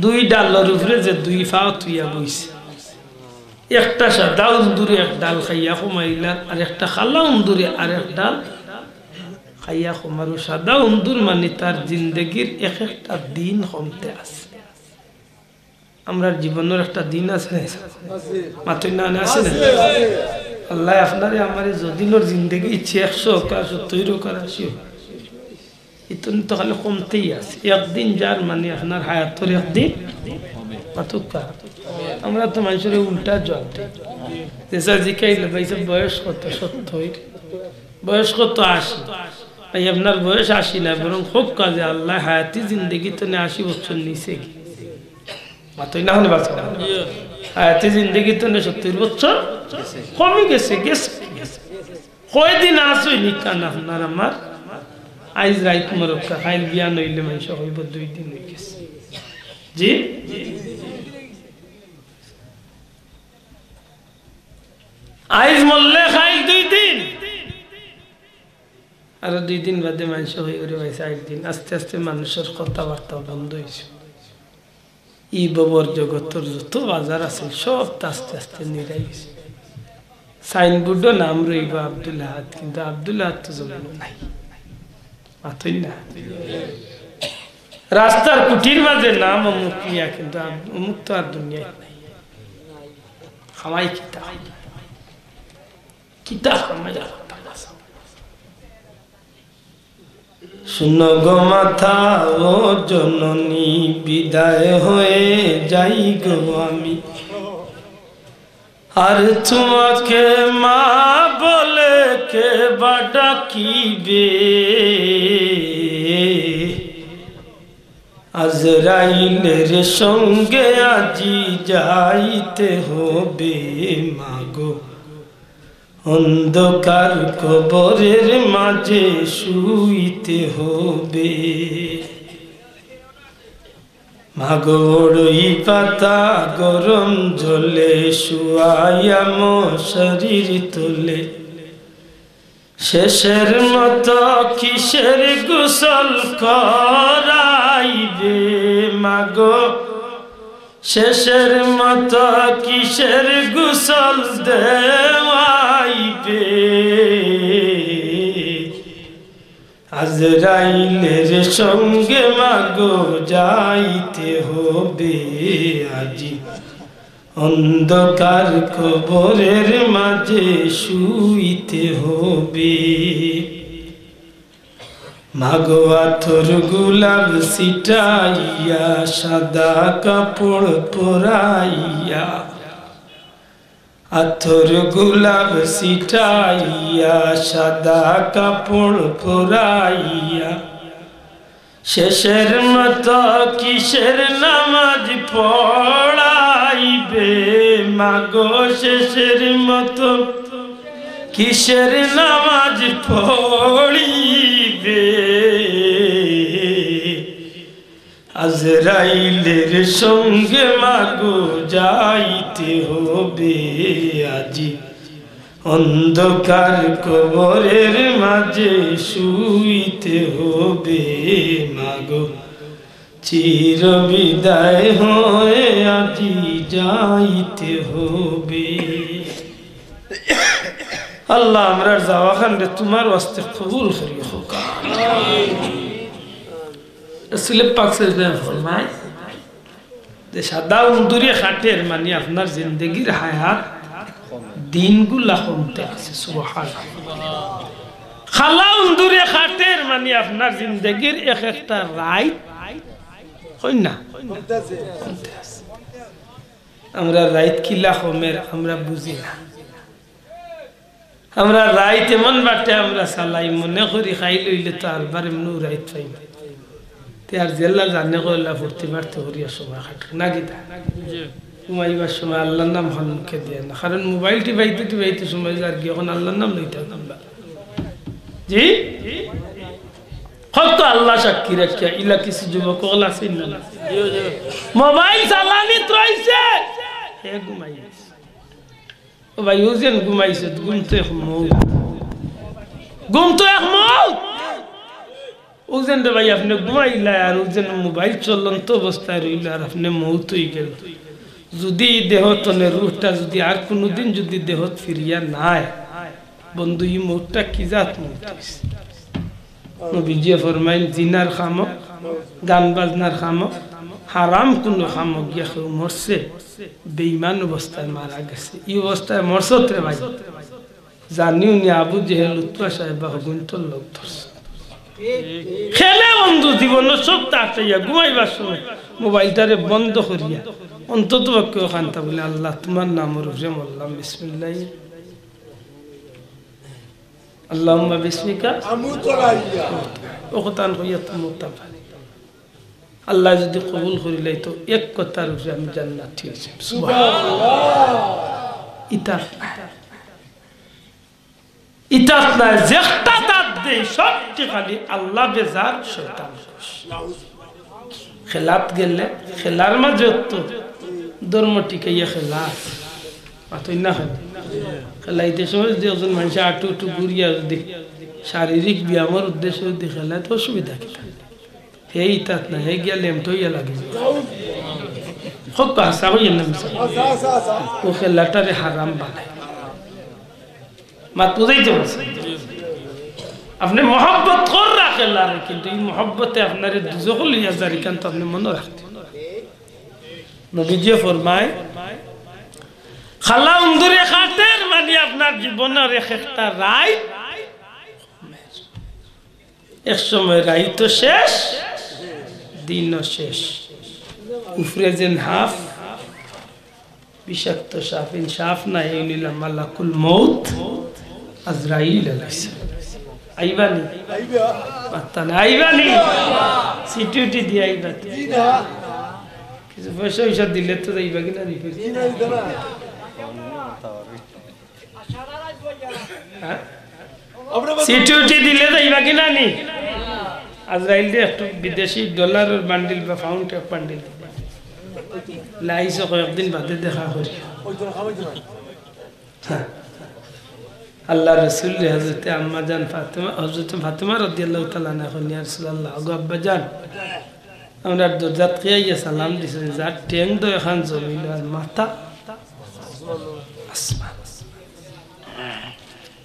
দুই ডালর উপরে যে দুই পাও থুইয়া বইছে, একটা সাদা উন্দুরে এক ডাল খাইয়া কমাইলা, আর একটা কালা উন্দুরে আর এক ডাল খাইয়া কমার। ও সাদা উন্দুর মানে তার জিন্দেগির এক একটা দিন কমতে আছে। আমরার জীবনর একটা দিন আছে না? মাতইন না, আছে না? আল্লায় আপনারে আমারে যদিনর জিন্দেগি ইচ্ছে একশো হোক আর সত্তইর হোক আর আশি হোক, ইতন তো খালি কমতেই আছে। একদিন যার মানে আপনার হায়াতর একদিন মাতুক্কা। আমরা তো মানুষরে উল্টা জবাব দেই। যেসা জিকাইলে, "ভাই সাহেব, বয়স কত?" "সত্তইর।" "বয়স কত?" "আশি।" "ভাই, আপনার বয়স আশি না, বরং হোক কাজে আল্লায় হায়াতি জিন্দেগি তনে আশি বছর নিছে গি।" মাতইন না, হুনে বাঁচা। হায়াতি জিন্দেগি তনে সত্তইর বছর কমি গেছে, গেছে। কয়দিন আছইন ইখান আপনার আমার? আইজ রাইত মরক্কা, কাইল বিয়ান অইলে মানুষে কইবো দুই দিন অই গেছে। জি? আইজ মরলে কাইল দুই দিন, আরো দুই দিন বাদে মানুষে কইবো, "ওরে ভাই, চাইর দিন।" আস্তে আস্তে মানুষর কথাবার্তা বন্ধ অইছে। ই ভবর জগতর যত বাজার আছে, সব তো আস্তে আস্তে নিরাই গেছে। সাইনবোর্ডও নাম রইবো আব্দুল আহাদ, কিন্তু আব্দুল আহাদ তো জমিনো নাই। মাতইন না। রাস্তার কুটির মাঝে নাম অমুক মিয়া, কিন্তু আব-, অমুক তো আর দুনিয়াত নাই। খামাই কিতা? কিতা খামাই আর? শুনো গো মাতা ও জননী, বিদায় হয়ে যাই গো আমি। আর তোমাকে মা বলে কে বা ডাকিবে? আজরাইলের সঙ্গে আজি যাইতে হবে মাগো। অন্ধকার কবরের মাঝে শুইতে হবে। মাগো, ওড়ই পাতা গরম জলে শুয়াইয়া মশারির তলে। শেষের মতো কিসের গোসল করাইবে মাগো? শেষের মতো কিসের গোসল দেওয়াইবে? আজরাইলের সঙ্গে মাগো যাইতে হবে আজি। অন্ধকার কবরের মাঝে শুইতে হবে। মাগো, আতর গোলাপ ছিটাইয়া, সাদা কাপড় পরাইয়া, আতর গোলাপ ছিটাইয়া, সাদা কাপড় পরাইয়া, শেষের মতো কিসের নামাজ পড়াইবে মাগো? শেষের মতো কিসের নামাজ পড়িবে? আজরাইলের সঙ্গে মাগো যাইতে হবে আজি। অন্ধকার কবরের মাঝে শুইতে হবে মাগো। চির বিদায় হয়ে আজি যাইতে হবে। আল্লাহ, আমরার যাওয়াখানরে তুমার ওয়াস্তে কবুল করিও। রসুল পাক সাল্লাল্লাহু আলাইহি ওয়াসাল্লাম ফরমায় যে সাদা উন্দুরে কাটের মানে আপনার জিন্দেগির হায়াত দিনগুলা কমতে আছে। সুবহানাল্লাহ। কালা উন্দুরে কাটের মানে আপনার জিন্দেগির এক একটা রাইত, কইন না? কমতে আছে। আমরা রাইত কিলা কমের আমরা বুঝি না। আমরা রাইত এমন বাটে আমরা চালাই, মনে করি কাইল অইলে তো আরবার এমনেউ রাইত পাইমু। তে আর যেলা জানে কয়লা ফুর্তি ফার্তি করিয়া সময় কাটে না কিতা? ঘুমাইবার সময় আল্লাহর নাম খান মুখে দিয়া না, কারণ মোবাইল টিপাইতে টিপাইতে সময় যার গিয়া অখন আল্লাহর নাম লইতা না। জি, হক তো আল্লাহ সাক্ষী রাখিয়া ইলা কিছু যুবক অকল আছে না? মোবাইল চালানিত রইছে, হে ঘুমাই গেছে। ও ভাই, ও যেন ঘুমাইছে, ঘুম তো এক মৌত, ঘুম তো এক মৌত। ও যেন রে ভাই, আপনে ঘুমাইলা আর ও যেন মোবাইল চলন্ত অবস্থায় রইলা আর আপনে মৌত অইগেলা। যুদি ই দেহ তনে রুহটা যুদি আর কুনুদিন যুদি দেহত ফিরিয়া নায়, বন্ধু, ই মৌতটা কি জাত মৌত অইছে? নবীজিয়ে ফরমাইন, জিনার কামো, গান বাজনার কামো, হারাম কুনু কামো গিয়া কেউ মরছে, বেঈমান অবস্থায় মারা গেছে। ই অবস্থায় মরছত রে ভাই, জানিও নি আবু জেহেল, উতবা, শায়বা হগুইন্তর লগ ধরছে। কেনে বন্ধু, জীবনর সবতা আটাইয়া ঘুমাইবার সময় মোবাইলটারে বন্ধ করিয়া অন্তত পক্ষে অখানতা বলে, "আল্লাহ, তুমার নামর উপরে মরলাম, বিসমিল্লাহ।" আল্লাহুম্মা বিসমিকা। ও কথান কইয়া তো মরতাম পারি। আল্লায় যুদি কবুল করিলাইতো, এক কথার উপরে আমি জান্নাতি অইছি। সুবহানাল্লাহ। ইতাত নাই। ইতাত নাই। যেকটা দাঁত দেই, সবটি খালি আল্লাহ বেজার, শয়তান খুশ। খেলাত গেলে, খেলার মাঝে তো ধর্ম টিকাইয়া খেলা আছে। মাতইন না কেনে? খেলাইতে সময় যদি একজন মানষে আটু উটু ঘুরিয়া যদি শারীরিক ব্যায়ামর উদ্দেশ্যে যদি খেলায়, তো অসুবিধা কিতা? হে ইতাত না, হে গিয়া লেমটো ইয়া লাগে। হক হাছা কইয়ের না মিছা? ও খেলাটারে হারাম বানায়। মাত বুঝাইতে পারছি? আপনে মহব্বত কররা খেলারে, কিন্তু ই মহব্বতে আপনারে দুজখো লইয়া যার, ইখান তো আপনে মনো রাখতে। নবীজিয়ে ফরমায়, "খালা উন্দুরে কাটের", মানে আপনার জীবনর এক একটা রাইত, এক সময় রাইতও শেষ, দিনও শেষ। উপরে যেন হাফ, বিষাক্ত সাপ, ইন সাপ না, এই নিলা মালাকুল মউত আজরাইল আলাইহিস সালাম। আইবা নি? আইবা। মাতইন না, আইবা নি? চিঠি উঠি দিয়া আইবা তো। জি না। কিছু পয়সা উইসা দিলে তো যাইবা কি না নি? জি না, দিতা না। হ্যাঁ? চিঠি উঠি দিলে যাইবা কি না নি? আজরাইলরে একটু বিদেশি ডলারর বান্ডিল বা পাউন্ডর বান্ডিল। লাইছো কয়েকদিন বাদে দেখা করি। হ্যাঁ। আল্লাহর রাসূলরে হযরতে আম্মা জান ফাতেমা, হযরতে ফাতেমা রাদিয়াল্লাহু তাআলা আনহা কইন, "ইয়া রাসূলুল্লাহ, ওগো আব্বা জান, আমরার দরজাত কে আইয়া সালাম দিছে, যার ঠেং দুইখান জমিন আর মাথা আসমান।"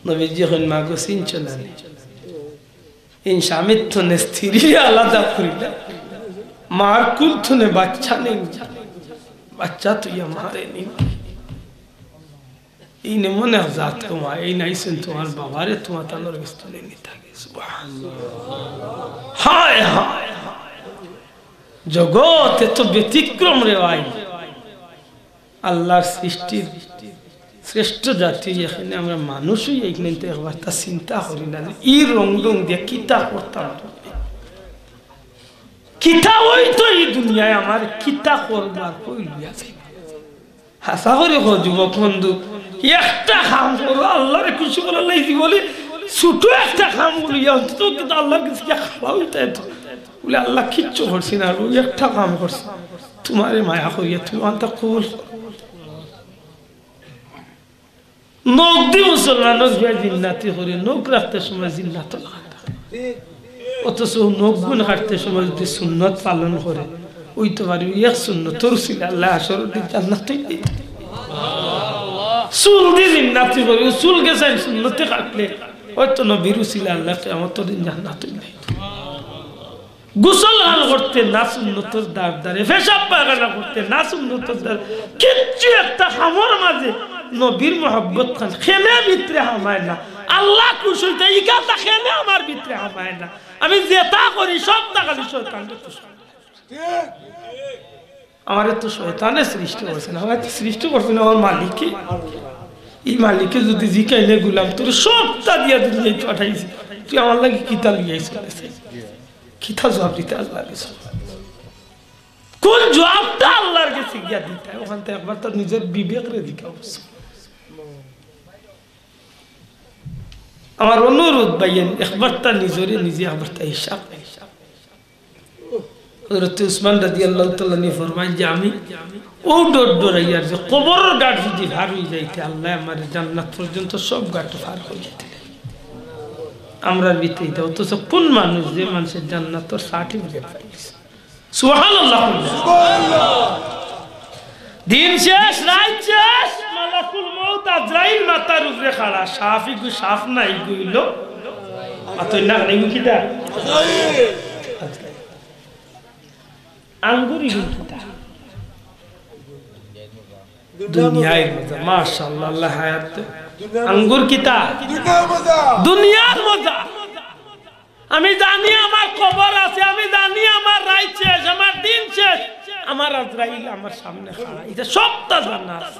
নবীজি কইন, "মাগো, চিনছো না নি? ইন স্বামীর থনে স্ত্রীরে আলাদা করিলা, মার কুল থনে বাচ্চা নেই, বাচ্চা থইয়া মারে নি। ইন এমন এক জাত তোমার, ইন আইছইন তোমার বাবারে তোমার তানর গেছ থনে নিতা গি।" সুবহানাল্লাহ। হায়, হায়, হায়। জগৎ এত ব্যতিক্রম রে ভাই। আল্লাহর সৃষ্টির শ্রেষ্ঠ জাতি, এখানে আমরা মানুষ অইয়া এখানে তো একবার তা চিন্তা করি না যে ই রং রং দিয়া কিতা করতাম, কিতা অইতো ই দুনিয়ায়, আমার কিতা করবার কই লইয়া যাইবা। হাছা করি কও যুবক বন্ধু, একটা কাম করো, আল্লাহরে খুশি করার লাগি জীবনে ছোট একটা কাম করি, অন্তত কিন্তু আল্লাহর গেছে গিয়া খাড়া অইতায় তো। বলে, "আল্লাহ, কিচ্ছু করছি না, ওই একটা কাম করছি, তুমারে মায়া করিয়া তুমি আনতা কবুল করো।" নখ দি মুসলমানর বিয়া জিন্নাতি করে, নখ রাখতে সময় জিন্নাত লাগান। অথচ নখ গুন কাটতে সময় যদি সুন্নত পালন করে, অইতো পারে এক সুন্নতর উসিলা আল্লাহ হাশরর দিন জান্নাত দিতা। চুল দি জিন্নাতি করে, চুল গেছাইন সুন্নতে কাটলে, অইতো নবীর উসিলা আল্লাহ কিয়ামতর দিন জান্নাত দিতা। গোসল খান করতে না সুন্নতর দার দারে, পেশাব পায়খানা করতে না সুন্নতর দার, কিচ্ছু একটা কামর মাঝে নবীর মহব্বত খান কেনে ভিতরে হামায় না। আল্লাহ খুশ অইতা, ইখানতা কেনে আমার ভিতরে হামায় না। আমি যেতা করি সবতা খালি শয়তানরে খুশ করি। আমারে তো শয়তানে সৃষ্টি করছে না, আমারে তো সৃষ্টি করছে না আমার মালিকে। ই মালিকে যদি জিকাইলে, "গোলাম, তোরে সবতা দিয়া দুনিয়াত পাঠাইছি, তুই আমার লাগি কিতা লইয়া আইছস?" কিতা জুয়াব দিতা আল্লার গেছে? কুন জুয়াবটা আল্লার গেছে গিয়া দিতা? অখান তো একবার তো নিজর বিবেকরে জিকাও। আমার অনুরোধ ভাইয়াইন, একবার তা নিজরে নিজে একবার তা হিসাব। হযরত উসমান রাদিয়াল্লাহু তাআলা আনহু ফরমাইন যে আমি অউ ডর ডরাইয়ার যে কবরর ঘাট যুদি পার অইযাইতে আল্লায় আমারে জান্নাত পর্যন্ত সব ঘাট পার করি দিতা। আমরার ভিতরে ইতা, অথচ কুন মানুষ যে মানষে জান্নাতর certificate পাইছে? সুবহানাল্লাহ। দিন শেষ, রাইত শেষ, মালাকুল মউত আজরাইল মাথার উপরে খাড়া, সাপ ইগু সাপ নায়, ইগু অইলো, মাতইন না কেনে, ইগু কিতা? আজরাইল। আঙ্গুর ইগু কিতা? দুনিয়ার মজা, মাশাআল্লাহ, আল্লায় হায়াত দেও। আঙ্গুর কিতা? দুনিয়ার মজা। দুনিয়ার মজা। আমি জানি আমার কবর আছে, আমি জানি আমার রাইত শেষ, আমার দিন শেষ, আমার আজরাইল আমার সামনে খাড়া, ইতা সবতা জানা আছে।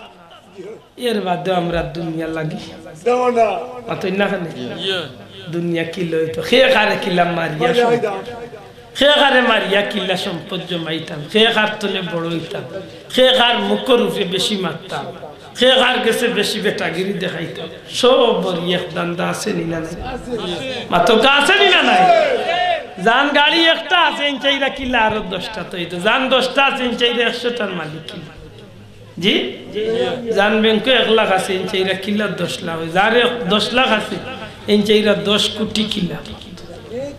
এর বাদেও আমরা দুনিয়া লাগি মাতইন না কেনে? দুনিয়া কিলা অইতো, কে কারে কিলা মারিয়া, কে কারে মারিয়া কিলা সম্পদ জমাইতাম, কে কার তনে বড় অইতাম, কে কার মুখর উপরে বেশি মাততাম, কে কার গেছে বেশি বেটাগিরি দেখাইতাম, সবরই এক ধান্দা আছে নি না নাই? মাতউক্কা, আছে নি না নাই? যান গাড়ি একটা আছে, ইন চাইরা কিলা আরো দশটা তো অইতো, যান দশটা আছে, ইন চাইরা একশোটার মালিক কিলা। জি? যান ব্যাংকো এক লাখ আছে, ইন চাইরা কিলা দশ লাখ অয়, যার এক দশ লাখ আছে, ইন চাইরা দশ কোটি কিলা।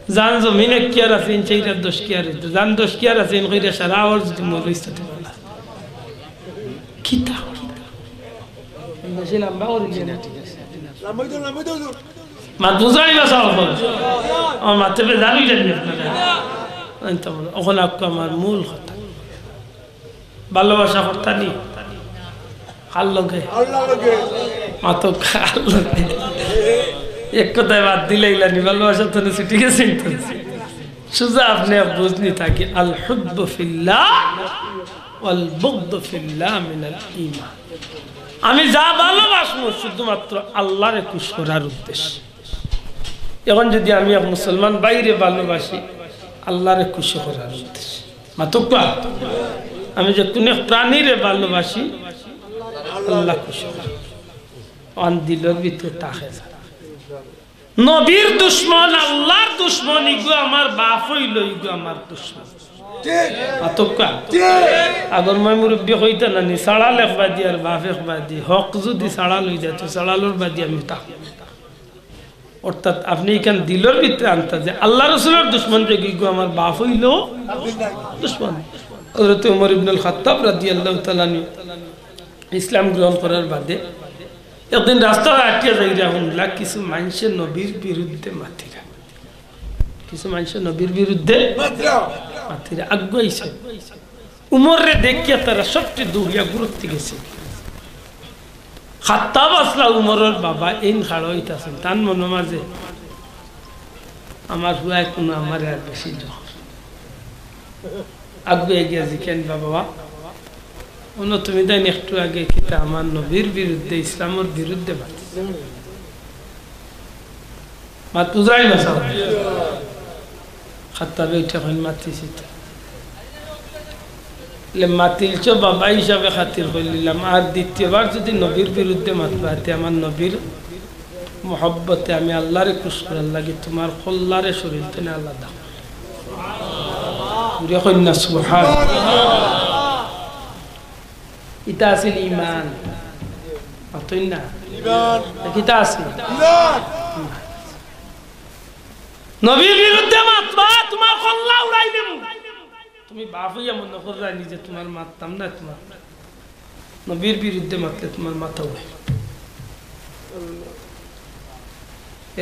যান জমিন এক কিয়ার আছে, ইন চাইরা দশ কিয়ার অইতো, যান দশ কিয়ার আছে, ইন কইরা সারা আওয়ার যুদি মরইস তো কিতা? বেশি লম্বা করি দিই না, ঠিক আছে। মাত বুঝাই বা সব। আমার মাতে বেজার অই যাইন আপনারা। আমি তো বলি, অখন আকু আমার মূল কথা। ভালোবাসা করতা নি? কার লগে? মাতউক্কা, কার লগে? এক কথায় বাদ দিলাইলা নি, ভালোবাসা তো ছুটি গেছে তো। সুজা আপনে বুঝনি থাকি, আল হুব্বু ফিল্লাহ ওয়াল বুগদু ফিল্লাহ মিনাল ঈমান। আমি যা ভালোবাসমু শুধুমাত্র আল্লারে খুশ করার উদ্দেশ্যে। অখন যুদি আমি এক মুসলমান ভাইরে ভালোবাসি আল্লারে খুশি করার উদ্দেশ্যে, মাতউক্কা, আমি যে কুনু এক প্রাণীরে ভালোবাসি আল্লা খুশি করার, অন দিলর ভিতরে থাকে। নবীর দুশমন, আল্লার দুশমন, ইগু আমার বাপ অইলো, ইগু আমার দুশমন। ঠিক। মাতউক্কা। ঠিক। আগর ময় মুরব্বি কইতা না নি, ছাড়াল এক বাদি আর বাপ এক বাদি, হক যুদি ছাড়াল অই যায়, তো ছাড়ালর বাদি আমি থাকমু। অর্থাৎ আপনে ইখান দিলর ভিতরে আনতা যে আল্লা রসুলর দুশমন যে ইগু আমার বাপ অইলো দুশমন। হযরত উমর ইবনুল খাত্তাব রাদিয়াল্লাহু তাআলা আনহু ইসলাম গ্রহণ করার বাদে একদিন রাস্তায় আটিয়া যাইরা হুনলা কিছু মানষে নবীর বিরুদ্ধে মাতিরা। কিছু মানষে নবীর বিরুদ্ধে মাতিরা। মাতিরা আগুয়াইছে। উমররে দেখিয়া তারা সবটি দৌড়িয়া গুরুত্তি গেছে। খাত্তাব আছলা উমরর বাবা, এইন খাড়া অইতাছইন। তান মনর মাঝে আমার পুয়ায় কুনু আমারে আর বেশি জোর। আগুয়াই গিয়া জিকাইন, "বাবা, অনো তুমি তাইন একটু আগে কিতা আমার নবীর বিরুদ্ধে, ইসলামর বিরুদ্ধে মাতছো?" মাত বুঝাই না সাব। খাত্তাবে উঠি কইন, "মাতিছি তো।" লে, "মাতিলছো বাবা হিসাবে খাতির করিলিলাম, আর দ্বিতীয়বার যুদি নবীর বিরুদ্ধে মাতবায়, তে আমার নবীর মহব্বতে আমি আল্লারে খুশ করার লাগি তুমার কল্লারে শরীর তনে আলাদা।" জুরে কইন না সুবহান। ইতা আছিল ইমান। মাতইন না। ইমান। ইতা আছিল। ইমান। নবীর বিরুদ্ধে মাতবা, তুমার কল্লা উড়াই দিমু। তুমি বাপ অইয়া মনো কররায় নি যে তুমার মাততাম না, তুমার নবীর বিরুদ্ধে মাতলে তুমার মাথা উড়ে।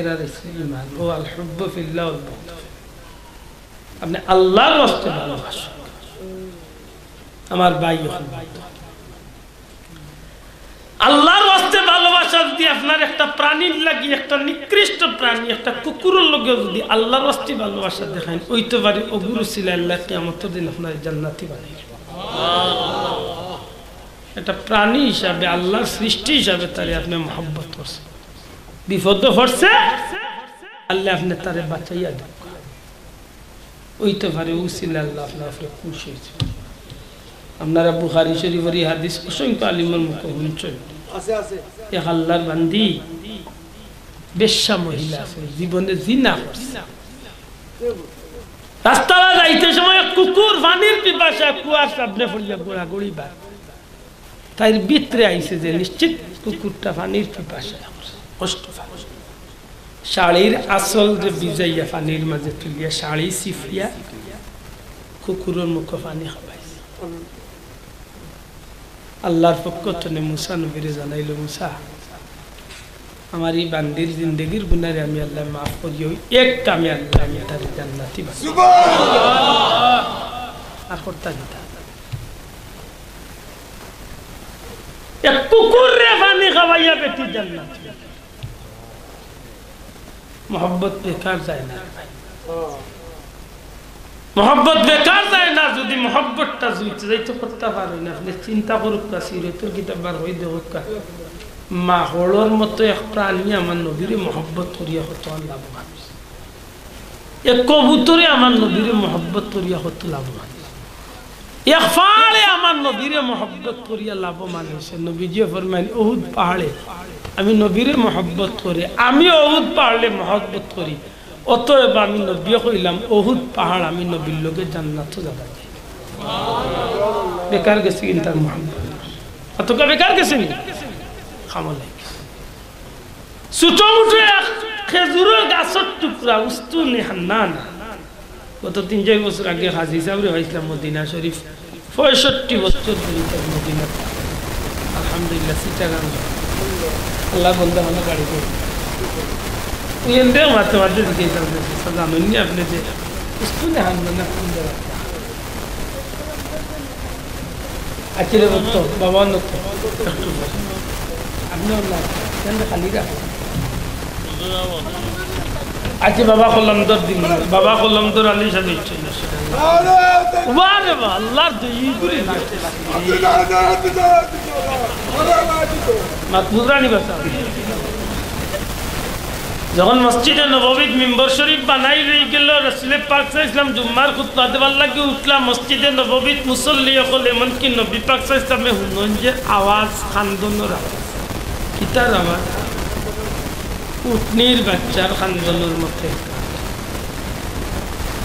এরা দেখছে ইমান। ও আল হুব্বু ফিল্লাহ ওয়াল বুগদু। আপনে আল্লার ওয়াস্তে ভালোবাসো। আমার ভাই অখন আল্লার ওয়াস্তে ভালোবাসা যুদি আপনার একটা প্রাণীর লাগি, একটা নিকৃষ্ট প্রাণী, একটা কুকুরর লগে যুদি আল্লার ওয়াস্তে ভালোবাসা দেখাইন, অইতো পারে অগুর উছিলায় আল্লায় কিয়ামতর দিন আপনারে জান্নাতি বানাইবা। একটা প্রাণী হিসাবে, আল্লার সৃষ্টি হিসাবে তারে আপনে মহব্বত করছইন, বিপদো পড়ছে, আল্লায় আপনে তারে বাঁচাইয়া দেউক্কা। অইতে পারে উছিলা আল্লাহ আপনার উপরে খুশি অইছে। আপনারা বুখারী শরীফর ই হাদিস অসংখ্য আলিমর মুখে হুনছইন। আছে, আছে। এক আল্লাহর বান্দি বেশ্যা মহিলা আছে, জীবনে জিনা করছে। রাস্তাবায় যাইতে সময় এক কুকুর পানির পিপাসা কুয়ার সামনে পড়িয়া গড়াগড়ি বাত। তাইর ভিতরে আইছে যে নিশ্চিত কুকুরটা পানির পিপাসা, কষ্ট পায়। শাড়ির আঁচল যে ভিজাইয়া পানির মাঝে তুলিয়া শাড়ি ছিফিয়া কুকুরর মুখো পানি খাবাইছে। আল্লাহর পক্ষ তনে মুসা নবীরে জানাইল, "মুসা, আমার ই বান্দির জিন্দেগির গুনারে আমি আল্লায় মাফ করিয়া অউ এক কামে আল্লায় আমি তারে জান্নাতি বানাই।" আর করতা কিতা? এক কুকুররে পানি খাওয়াইয়া বেটি জান্নাতি। মহব্বত বেকার যায় না। মহব্বত বেকার যায় না, যুদি মহব্বতটা জুইতে যাইতে করতা পারইন না। আপনে চিন্তা করউক্কা, সিরতর কিতাব বার অই দেখউক্কা। মাকড়র মতো এক প্রাণী আমার নবীরে মহব্বত করিয়া কত লাভবান অইছে। এক কবুতরে আমার নবীরে মহব্বত করিয়া কত লাভবান অইছে। এক পাহাড়ে আমার নবীরে মহব্বত করিয়া লাভবান অইছে। নবীজিয়ে ফরমাইন, "উহুদ পাহাড়ে আমি নবীরে মহব্বত করি, আমি উহুদ পাহাড়ে মহব্বত করি, অতএব আমি নবীয়ে কইলাম, উহুদ পাহাড় আমি নবীর লগে জান্নাতো যাইতাম।" বেকার গেছে কিতা তার মহব্বত? অতকা বেকার গেছে নি? কামো লাগি গেছে। ছোট মুটো এক খেজুরর গাছর টুকরা, উস্তুনে হান্নান। গত তিন চাইর বছর আগে হাজি সাবরে পাইছলাম মদিনা শরীফ, পঁয়ষট্টি বছর ধরি তার মদিনা। আলহামদুলিল্লাহ, চিটাগাং। আল্লাহর বন্দা অখন বাড়িত। অউ এনরে মাঝে মাঝে জিজ্ঞাসা করে, "জানইন নি আপনে যে উস্তুনে হান্নান কোন জাগাত?" আচ্ছা রে ভক্ত, বাবা নত। আপনে না, কেন খালি রাখো? আচ্ছা বাবা কলমদর দিন, বাবা কলমদর আলী সাহেব ইচ্ছুক না। বাহ রে বাহ, আল্লাহর দুই গুলি না। মাত বুঝরানি বাসা। যখন মসজিদে নববীত মিম্বর শরীফ বানাই রই গেল, রসুলে পাক সাল্লাল্লাহু আলাইহি ওয়াসাল্লাম জুম্মার খুতবা দেবার লাগি উঠলা মসজিদে নববীত মুসল্লি অকল, এমনকি নবী পাক সাল্লাল্লাহু আলাইহি ওয়াসাল্লামে হুনইন যে আওয়াজ কান্দনর আওয়াজ। কিতার আওয়াজ? উটনির বাচ্চার কান্দনর মতো।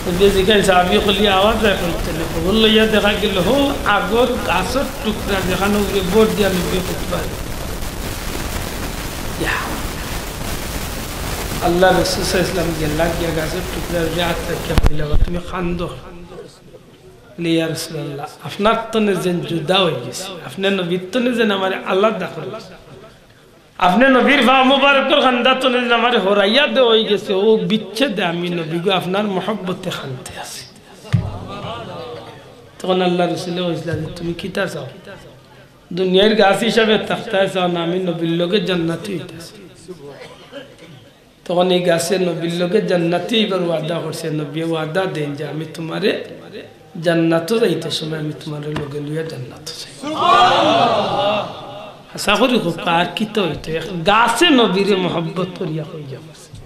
নবীয়ে জিগাইন, সাহাবী অকলে আওয়াজ অয় কই থাকি? খবর লইয়া দেখা গেল, হউ আগর গাছর টুকরা যেখান উপরে ভর দিয়া নবীয়ে খুতবা দেইন। ইয়া। আল্লাহর রাসূল সাল্লাল্লাহু আলাইহি ওয়াসাল্লাম গেলা গিয়া গাছর টুকরার উপরে আত রাখিয়া কইলা, "তুমি কান্দো।" বলে, "ইয়া রাসূলুল্লাহ, আপনার তনে যেন জুদা অই গেছি, আপনে নবীর তনে যেন আমারে আলাদা করি দিছইন, আপনে নবীর পাও মুবারকর কান্দা তনে যেন আমারে হরাইয়া দেওয়া অই গেছে, অউ বিচ্ছেদে আমি নবী গো আপনার মহব্বতে কান্দি আছি।" তখন আল্লাহর রাসূলে কইছলা যে, "তুমি কিতা চাও?" দুনিয়ার গাছ হিসাবে থাকতায় চাও না, আমি নবীর লগে জান্নাতি অইতাম চাই। তখন ই গাছে নবীর লগে জান্নাতি অইবার ওয়াদা করছে। নবীয়ে ওয়াদা দেইন যে, "আমি তুমারে জান্নাতো যাইতে সময় আমি তুমারে লগে লইয়া জান্নাতো যাইমু।" আশা করি খুব আর কিতা অইতো, এক গাছে নবীরে মহব্বত করিয়া কইয়া গেছে।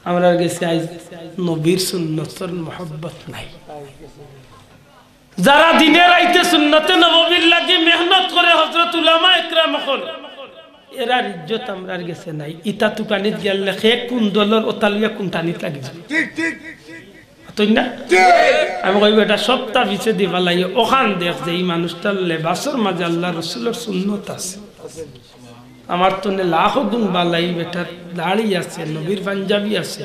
আমরার গেছে আইজ নবীর সুন্নতর মহব্বত নাই। যারা দিনে রাইতে সুন্নতে নববীর লাগি মেহনত করে, হযরত উলামা একরাম অকল, এরার ইজ্জত আমরার গেছে নাই। ইতা তুকানিত গেলে কে কুন দলর, অতা লইয়া কুনটানিত লাগি যাইবো। ঠিক, ঠিক। অতএব না? ঠিক। আমি কইবো, এটা সবটা পিছেদি ফালাইয়া অখান দেখ যে ই মানুষটার লেবাসর মাঝে আল্লাহর রসুলর সুন্নত আছে। আমার তনে লাখো গুণ বালা ই বেটার দাড়ি আছে, নবীর পাঞ্জাবি আছে,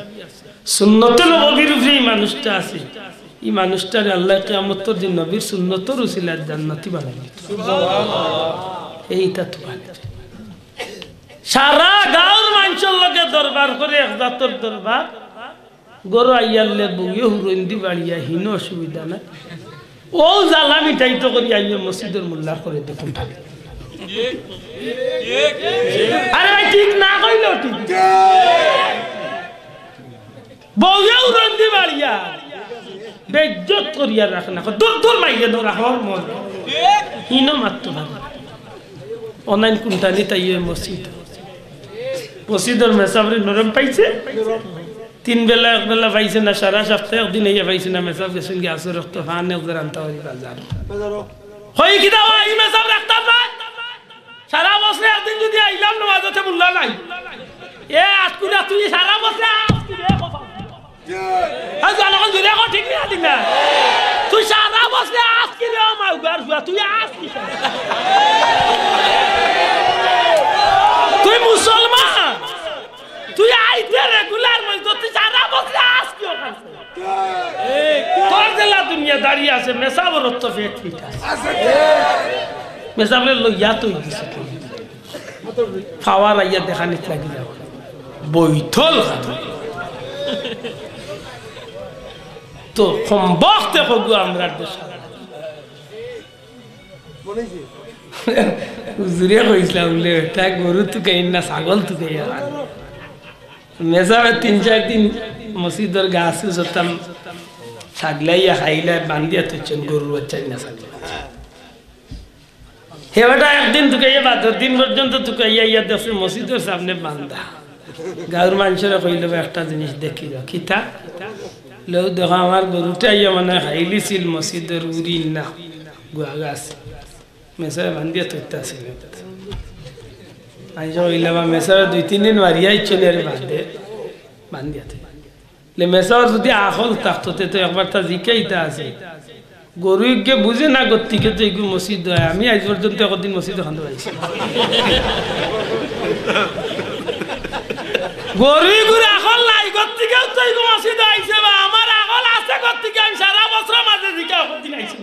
সুন্নতে নববীর উপরে ই মানুষটা আছে। ই মানুষটারে আল্লায় কিয়ামতর দিন নবীর সুন্নতর উসিলায় জান্নাতি বানাই দিতো। এইটা তো বানাই। সারা গাঁওর মানষর লগে দরবার করে, এক জাতর দরবার। ঘরো আইয়ারলে বউয়ে হুরন্দি বাড়িয়া, হিনো অসুবিধা নাই। অউ জ্বালা মিটাইতো করি আইয়া মসজিদর মোল্লার করে দেখুন থাকে। আরে ভাই, ঠিক না কইলেও ঠিক। বউয়ে হুরন্দি বাড়িয়া, বেইজ্জত করিয়া রাখ না। দূর, দূর, মাইরে দূর, আমার মন। হিনো মাততো পারে। অনাইন কুনটানিত আইয়া মসজিদ। মসজিদর মেসাবরে নরম পাইছে। তিন বেলা এক বেলা পাইছে না, সারা সপ্তাহ একদিন আইয়া পাইছে না, মেসাব গেছইন গি আছর অক্ত, ফান এক জার আনতা পারি বাজার। কই কিতা বা, ই মেসাব রাখতাম না? সারা বছরে একদিন যুদি আইলাম না, মাঝেতে বুল্লা নাই। এ আটকুনা, তুই সারা বছরে আস কি রে? এই জানাখান জুড়ে কো, ঠিক না, ঠিক না? তুই সারা বছরে আস কি রে, আমার উগার ফুয়া, তুই আস কি? তুই মুসলমান, তুই আইতে রেগুলার মসজিদ, তুই সারা বছরে আস কি ওখানে? তোর জেলা দুনিয়াদারি আছে, মেসাবর তো পেট ফিট আছে। মেসাবরে লইয়া তুই দিছে। পাওয়ার আইয়া দেখানিত লাগি যাও। বৈঠল খান। তো কমবখতে কগু আমরার দেশ। হুজুরে কইছলা বুলে, "এটা গরু তুকাইন না, ছাগল তুকাইয়া খান।" মেসাবে তিন চাইর দিন মসজিদর গাছ উঠতাম, ছাগলাইয়া খাইলা, বান্ধিয়া থইছইন গরুর বাচ্চা না ছাগল। হে বেটা একদিন তুকাইয়া বাদর দিন পর্যন্ত তুকাইয়া ইয়া দেখছে মসজিদর সামনে বান্ধা। গাঁওর মানষরে কইল, "বা একটা জিনিস দেখি যাও।" "কিতা?" "লও দেখো, আমার গরুটা ইয়া মানে খাইলিছিল মসজিদর উরিন না, গুয়া গাছ।" মেসাবে বান্ধিয়া থইতা আছিল। মানষে কইলা, "বা মেসাবে দুই তিন দিন মারিয়া ইচ্ছনের বাদে বান্ধিয়া থই।" লে মেসাবর যুদি আখল থাকতো, তে তো একবার তা জিকাইতা আছে। গরু ইগে বুঝে না গতিকে তো ইগু মসজিদ হয়। আমি আইজ পর্যন্ত একদিন মসজিদ খান পাইছি। গরু ইগুর আখল নাই গতিকে তো ইগু মসজিদ আইছে বা আমার আখল আছে গতিকে আমি সারা বছর মাঝে জিকা একদিন আইছি।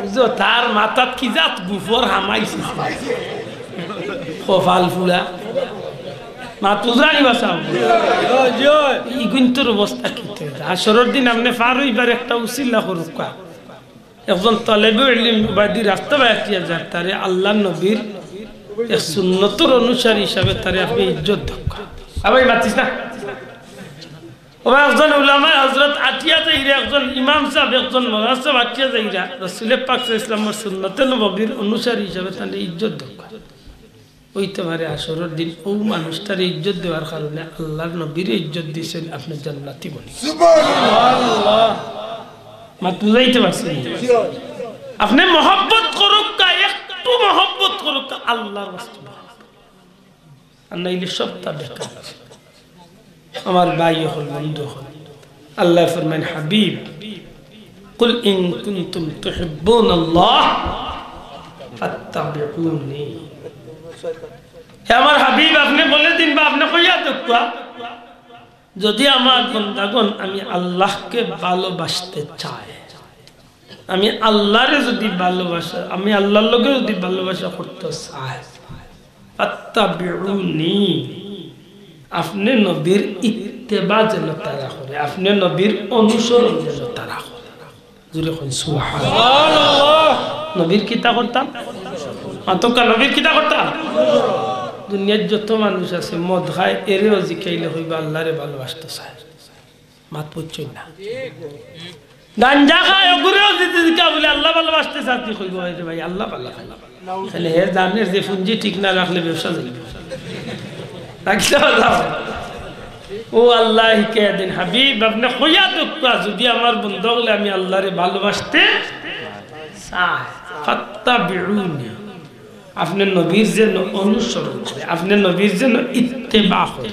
বুঝছো, তার মাথাত কি জাত গুফর হামাইছে। কপাল ফুলা। মাত বুঝরানি বাঁচাও। ইগুইন্তর অবস্থা কি? হাশরর দিন আপনে পার অইবার একটা উসিলা করুক্কা। একজন তলেবে ইলিম বাদি রাস্তা বায় আটিয়া যার, তারে আল্লার নবীর এক সুন্নতর অনুসারী হিসাবে তারে আপনে ইজ্জত দেউক্কা। আবার মাতিস না। ও ভাই, একজন উলামায়ে হযরত আটিয়া যাইরা, একজন ইমাম সাব, একজন মৌলানা সাব আটিয়া যাইরা, রসুলে পাক সাল্লাল্লাহু আলাইহি ওয়াসাল্লামর সুন্নতে নববীর অনুসারী হিসাবে তারে ইজ্জত দেউক্কা। অইতে পারে হাশরর দিন অউ মানুষটারে ইজ্জত দেওয়ার কারণে আল্লার নবীরে ইজ্জত দিছইন, আপনে জান্নাতি বনি। সুবহানাল্লাহ। মাত বুঝাইতে পারছি? আপনে মহব্বত করুক্কা, একটু মহব্বত করুক্কা আল্লার ওয়াস্তে। আর নাইলে সবটা বেকার। আমার ভাই অকল, বন্ধু অকল, আল্লায় ফরমাইন, "হাবিব, কুল ইন কুনতুম তুহিব্বুনাল্লাহ ফাত্তাবিউনি।" হে আমার হাবিব, আপনে বলে দিন বা আপনে কইয়া দেউক্কা, যুদি আমার বন্দাগণ আমি আল্লাহকে ভালোবাসতে চায়, আমি আল্লারে যুদি ভালোবাসা, আমি আল্লার লগে যুদি ভালোবাসা করতে চায়, ফাত্তাবিউনি, আপনে নবীর ইত্তেবা যেন তারা করে, আপনে নবীর অনুসরণ যেন তারা করে। জোরে কইন, সুবহানাল্লাহ। নবীর কিতা করতাম? মাতউক্কা, নবীর কিতা করতাম? দুনিয়ার যত মানুষ আছে, মদ খায়, এরেও জিকাইলে কইবা, "আল্লারে ভালোবাসতে চায়।" মাত বুঝছইন না? গাঞ্জা খায়, ওগুরেও যদি জিকা বুলে, "আল্লা ভালোবাসতে চায়?" তে কইবো, "আরে ভাই, আল্লা ভালা পায়।" তাইলে হে জানে যে পুঞ্জি ঠিক না রাখলে ব্যবসা যাইবো। রাখতে পারলাম। ও আল্লায় হিকাইয়া দিন, হাবিব, আপনে কইয়া দেউক্কা, যুদি আমার বন্দা অকলে আমি আল্লারে ভালোবাসতে চায়, ফাত্তাবিউনি, আপনে নবীর যেন অনুসরণ করে, আপনে নবীর যেন ইত্তেবা করে।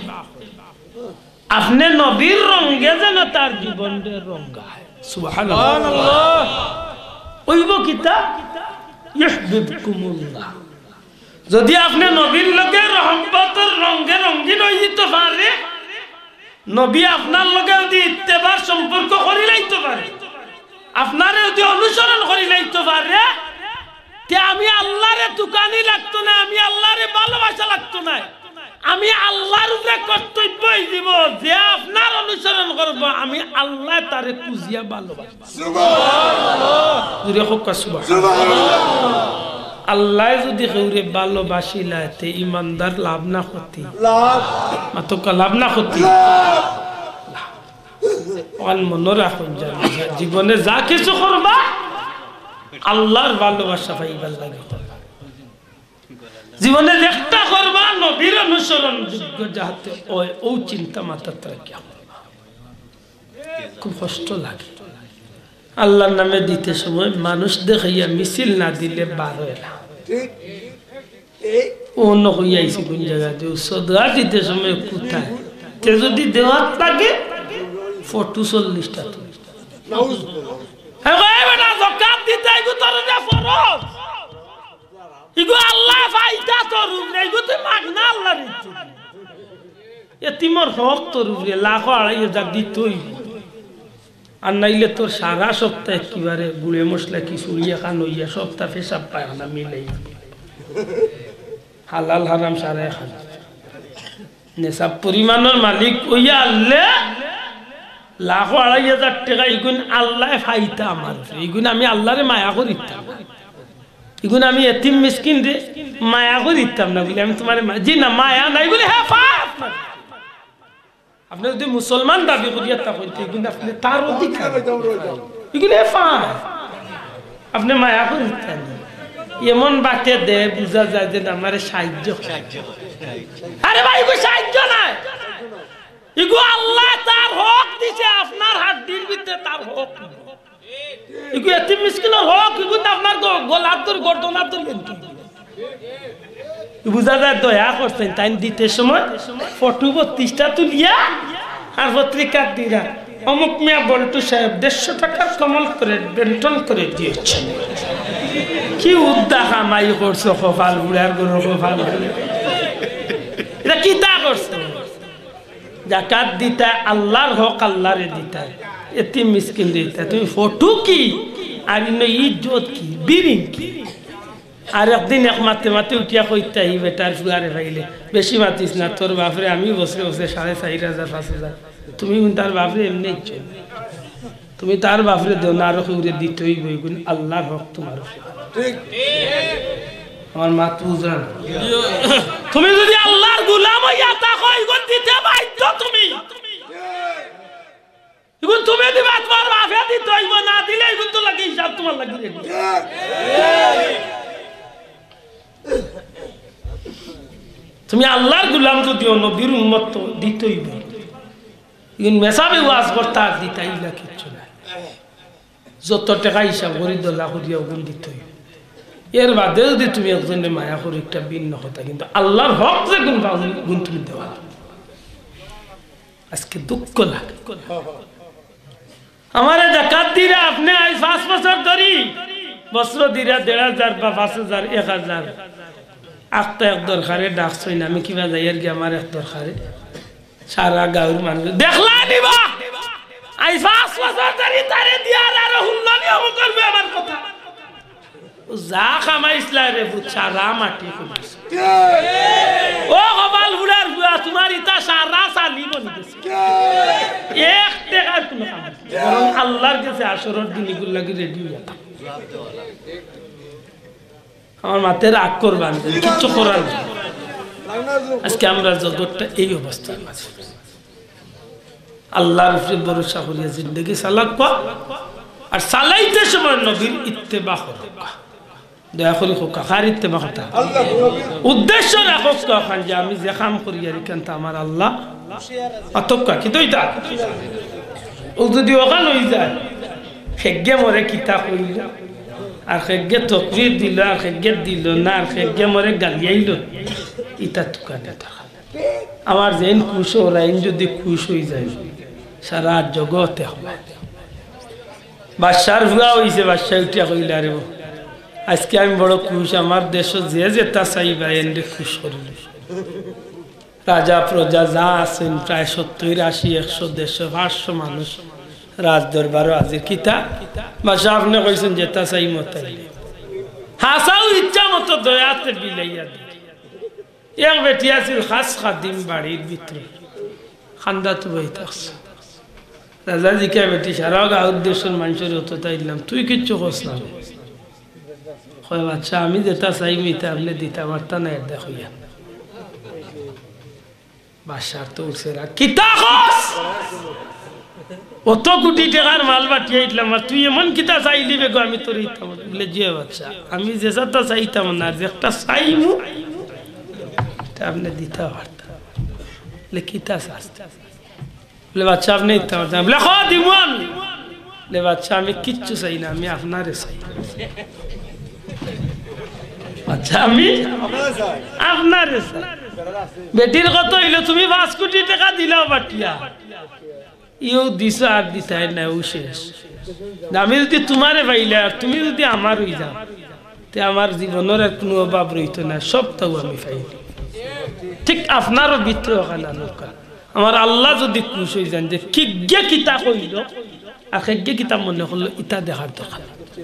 আপনে নবীর রঙে যেন তার জীবনরে রঙায়। সুবহানাল্লাহ। অইবো কিতা? ইউহিব্বুকুমুল্লাহ। যুদি আপনে নবীর লগে মহব্বতর রঙে রঙিন অইযিতো পারে, নবী আপনার লগে যুদি ইত্তেবার সম্পর্ক করিলাইতো পারে, আপনারে যুদি অনুসরণ করিলাইতো পারে, তে আমি আল্লারে তুকানি লাগতো নায়, আমি আল্লারে ভালোবাসা লাগতো নায়। আমি আল্লার উপরে কর্তব্য অইযিবো, যে আপনার অনুসরণ করবো, আমি আল্লায় তারে খুজিয়া ভালোবাসবো। সুবহানাল্লাহ। জোরে কউক্কা সুবহানাল্লাহ। সুবহানাল্লাহ। আল্লায় যুদি কেউরে ভালোবাসিলায়, তে ইমানদার লাভ না ক্ষতি? লাভ। মাতউক্কা, লাভ না ক্ষতি? লাভ। অখান মনো রাখইন, জানি, জীবনে যা কিছু করবা, আল্লার ভালোবাসা পাইবার লাগি করবা। জীবনে যেকটা করবা, নবীর অনুসরণ যোগ্য। যাহাতে অয়, অউ চিন্তা মাথাত রাখিয়া। খুব কষ্ট লাগে। আল্লার নামে দিতে সময় মানুষ দেখাইয়া মিছিল না দিলে বার অয় না। ঠিক। অউ নু কইয়া আইছি কুন জাগাত, যে সদকা দিতে সময় কুথায়, তে যুদি দেওয়াত লাগে, ফটো চল্লিশটা তুলি। নাউজুবিল্লাহ। হে ভাই, বেটা, যাকাত দিতে ইগু তোর উপরে ফরজ। ইগু আল্লায় পাইতা তোর উপরে, ইগু তুই মাগ না আল্লার ইচ্ছা। এতিমর হক তোর উপরে, লাখো আড়াই হাজার দিতে অইবো। আর নাইলে তোর সারা সপ্তাহ একেবারে গুড়ে মশলা কি চুড়ি এখান অইয়া সপ্তাহ পেশাব পায়খানা মিলাই। হালাল হারাম সারা এখান। নেশাব পরিমাণর মালিক অইয়া আনলে লাখো আড়াই হাজার টেকা ইগুন আল্লায় পাইতা আমার। ইগুন আমি আল্লারে মায়া করিতাম না। ইগুন আমি এতিম মিসকিনরে মায়া করিতাম না বুলে আমি তুমারে মা-, জি না, মায়া নাই বুলে হে পায় আপনার। আপনে যুদি মুসলমান দাবি করিয়া থাকইন, তে ইগুন আপনে তার অধিকার। ইগুন হে পায়। আপনে মায়া করিতাম না। এমন বাটে দে, বুঝা যায় যে আমারে সাহায্য করে। আরে ভাই, ইগু সাহায্য নায়। ইগু আল্লায় তার হক দিছে, আপনার হাড্ডির ভিতরে তার হক। ইগু এতিম মিসকিনর হক, ইগু তো আপনার গ-, গলাত ধরি, গর্দনাত ধরি কিন্তু। বুঝা যায় দয়া করছইন, তাইন দিতে সময় ফটো বত্রিশটা তুলিয়া আর পত্রিকাত দিরা, "অমুক মিয়া বল্টু সাহেব দেড়শো টাকার কমল করে বন্টন করে দিয়েছেন।" কি উদ্দা কামাই করছো, কপাল বুড়ার গরু কপাল বুড়া। ইটা কিতা করছো? যাকাত দিতা, আল্লার হক আল্লারে দিতা, এতিম মিসকিনরে দিতা। তুমি ফটো কি? আর ইনো ইজ্জত কি? বিরিং কি? আর একদিন এক মাতে মাতে উঠিয়া কইতা, "ই বেটার ফুয়ারে পাইলে, বেশি মাতিস না, তোর বাপরে আমি বছরে বছরে সাড়ে চাইর হাজার, পাঁচ হাজার, তুমি কিন্তু তার বাপরে এমনে ইচ্ছো।" তুমি তার বাপরে দেও না, আরো কেউরে দিতে অইবো, ইগুন আল্লার হক তুমার উপরে। ঠিক। আমার মাত বুঝরা না। তুমি যুদি আল্লার গুলাম অইয়া থাকো, ইগুন দিতে বাধ্য তুমি। ইগুন তুমি দিবা, তুমার বাপে দিতে অইবো, না দিলে ইগুন তো লাগি হিসাব তুমার লাগি রেডি। তুমি আল্লার গুলাম যুদি অও, নবীর উম্মত, তো দিতে অইবো। ইগুন মেসাবে ওয়াজ করতা আর দিতা, ইলা কিচ্ছু নাই। যত টেকা হিসাব করি দলা করিয়া অগুন দিতে অইবো। এর বাদে যুদি তুমি একজনরে মায়া করো, একটা ভিন্ন কথা, কিন্তু আল্লার হক যেগুন পাও, অগুন তুমি দেওয়া। আজকে দুঃখ লাগে। আমারে যাকাত দিরা আপনে আইজ পাঁচ বছর ধরি, বছর দিরা দেড় হাজার বা পাঁচ হাজার, এক হাজার। আখতা এক দরকারে ডাকছইন, আমি কিবা যাইয়ার গি আমার এক দরকারে। সারা গাউর মানুষ দেখলা নিবা। আইজ পাঁচ বছর ধরি তারে দিয়ার আরো হুনলো নি অমুকর বেয়ার কথা। ও যা কামাইছলা রে পুত, সারা মাটি কমাইছে। ও কপাল বুড়ার ফুয়া, তুমার ইতা সারা চালি বনি গেছে। এক টেকার কুনু কাম নাই। বরং আল্লার গেছে হাশরর দিন ইগুর লাগি রেডি অইয়া থাকো। আমার মাতে রাগ করবা না, কিচ্ছু করার নাই। আজকে আমরার জগৎটা এই অবস্থার মাঝে। আল্লার উপরে ভরসা করিয়া জিন্দেগি চালাউক্কা, আর চালাইতে সময় নবীর ইত্তেবা করউক্কা। দয়া করি কউক্কা, কার ইত্তেবা করতা? উদ্দেশ্য রাখউক্কা অখান যে আমি যে কাম করিয়ার ইখানতা আমার আল্লা অতউক্কা, কিতা অইতা? অউ যুদি অখান অইযায়, হেগে মরে কিতা কইলো, আর হেগে তকবির দিলো, আর হেগে দিলো না, আর হেগে মরে গালিয়াইলো, ইতা তুকানি দরকার। আমার যেইন খুশ অওরা, এইন যুদি খুশ অইযায়, সারা জগতে অইবো। বাদশার ফুয়া অইছে, বাদশায় উঠিয়া কইলা, "রে বা, আইজকে আমি বড় খুশ, আমার দেশো যে যেতা চাইবা, এনরে খুশ করিলিমু।" রাজা প্রজা যা আছইন, প্রায় সত্তইর, আশি, একশো, দেড়শো, পাঁচশো মানুষ রাজদরবারো হাজির। কিতা? বাদশা, আপনে কইছইন যেতা চাইমু তাই। হাছাউ ইচ্ছা মতো দয়াতে বিলাইয়া দিল। এক বেটি আছিল খাস খাদিম বাড়ির ভিতরে, কান্দাত বই থাকছে। রাজা জিকায়, "বেটি, সারা গাউর দেশর মানষরে অততা দিলাম, তুই কিচ্ছু কস না?" কয়, "বাদশা, আমি যেতা চাইমু ইতা আপনে দিতা পারতা না, এর দেখইয়া।" বাদশার তো উঠছে রাগ, "কিতা কস? অত কুটি টেকার মাল বাটিয়া আইলাম, আর তুই এমন কিতা চাইলি বেগো, আমি তোরে দিতাম?" বলে, "জি বাদশা, আমি যেতা চাইতাম না, যেতা চাইমু, ইতা আপনে দিতা পারতা।" বলে, "কিতা চাস?" বলে, "বাদশা, আপনে ইতা আমার চান।" বলে, "হ, দিমু আমি।" বলে, "বাদশা, আমি কিচ্ছু চাই না, আমি আপনারে চাই।" "বাদশা, আমি আপনারে চাই।" বেটির কথা অইলো, "তুমি পাঁচ কোটি টেকা দিলাও বাটিয়া, ইও দিছো আর দিতায় না, ও শেষ। আমি যুদি তুমারে পাইলাই আর তুমি যুদি আমার অই যাও, তে আমার জীবনর আর কুনু অভাব রইতো না, সবতাউ আমি পাইলি।" ঠিক আপনারও ভিতরে অখান আনউক্কা। আমার আল্লাহ যুদি খুশ অই যাইন যে কেগে কিতা কইলো, আর কেগে কিতা মনে করলো, ইতা দেখার দরকার নাই।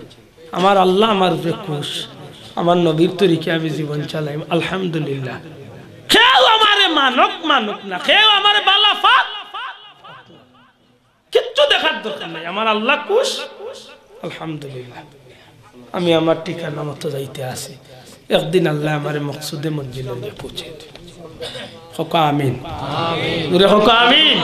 আমার আল্লাহ আমার উপরে খুশ, আমার নবীর তরিকায় আমি জীবন চালাইমু, আলহামদুলিল্লাহ। কেউ আমারে মানউক, মানউক না, কেউ আমারে বালা পাউক, কিচ্ছু দেখার দরকার নাই, আমার আল্লাহ খুশ, আলহামদুলিল্লাহ। আমি আমার ঠিকানা মতো যাইতে আছি, একদিন আল্লায় আমারে মকসুদে মঞ্জিলে নিয়া পৌঁছাই দিবা। কউক্কা আমিন। জোরে কউক্কা আমিন।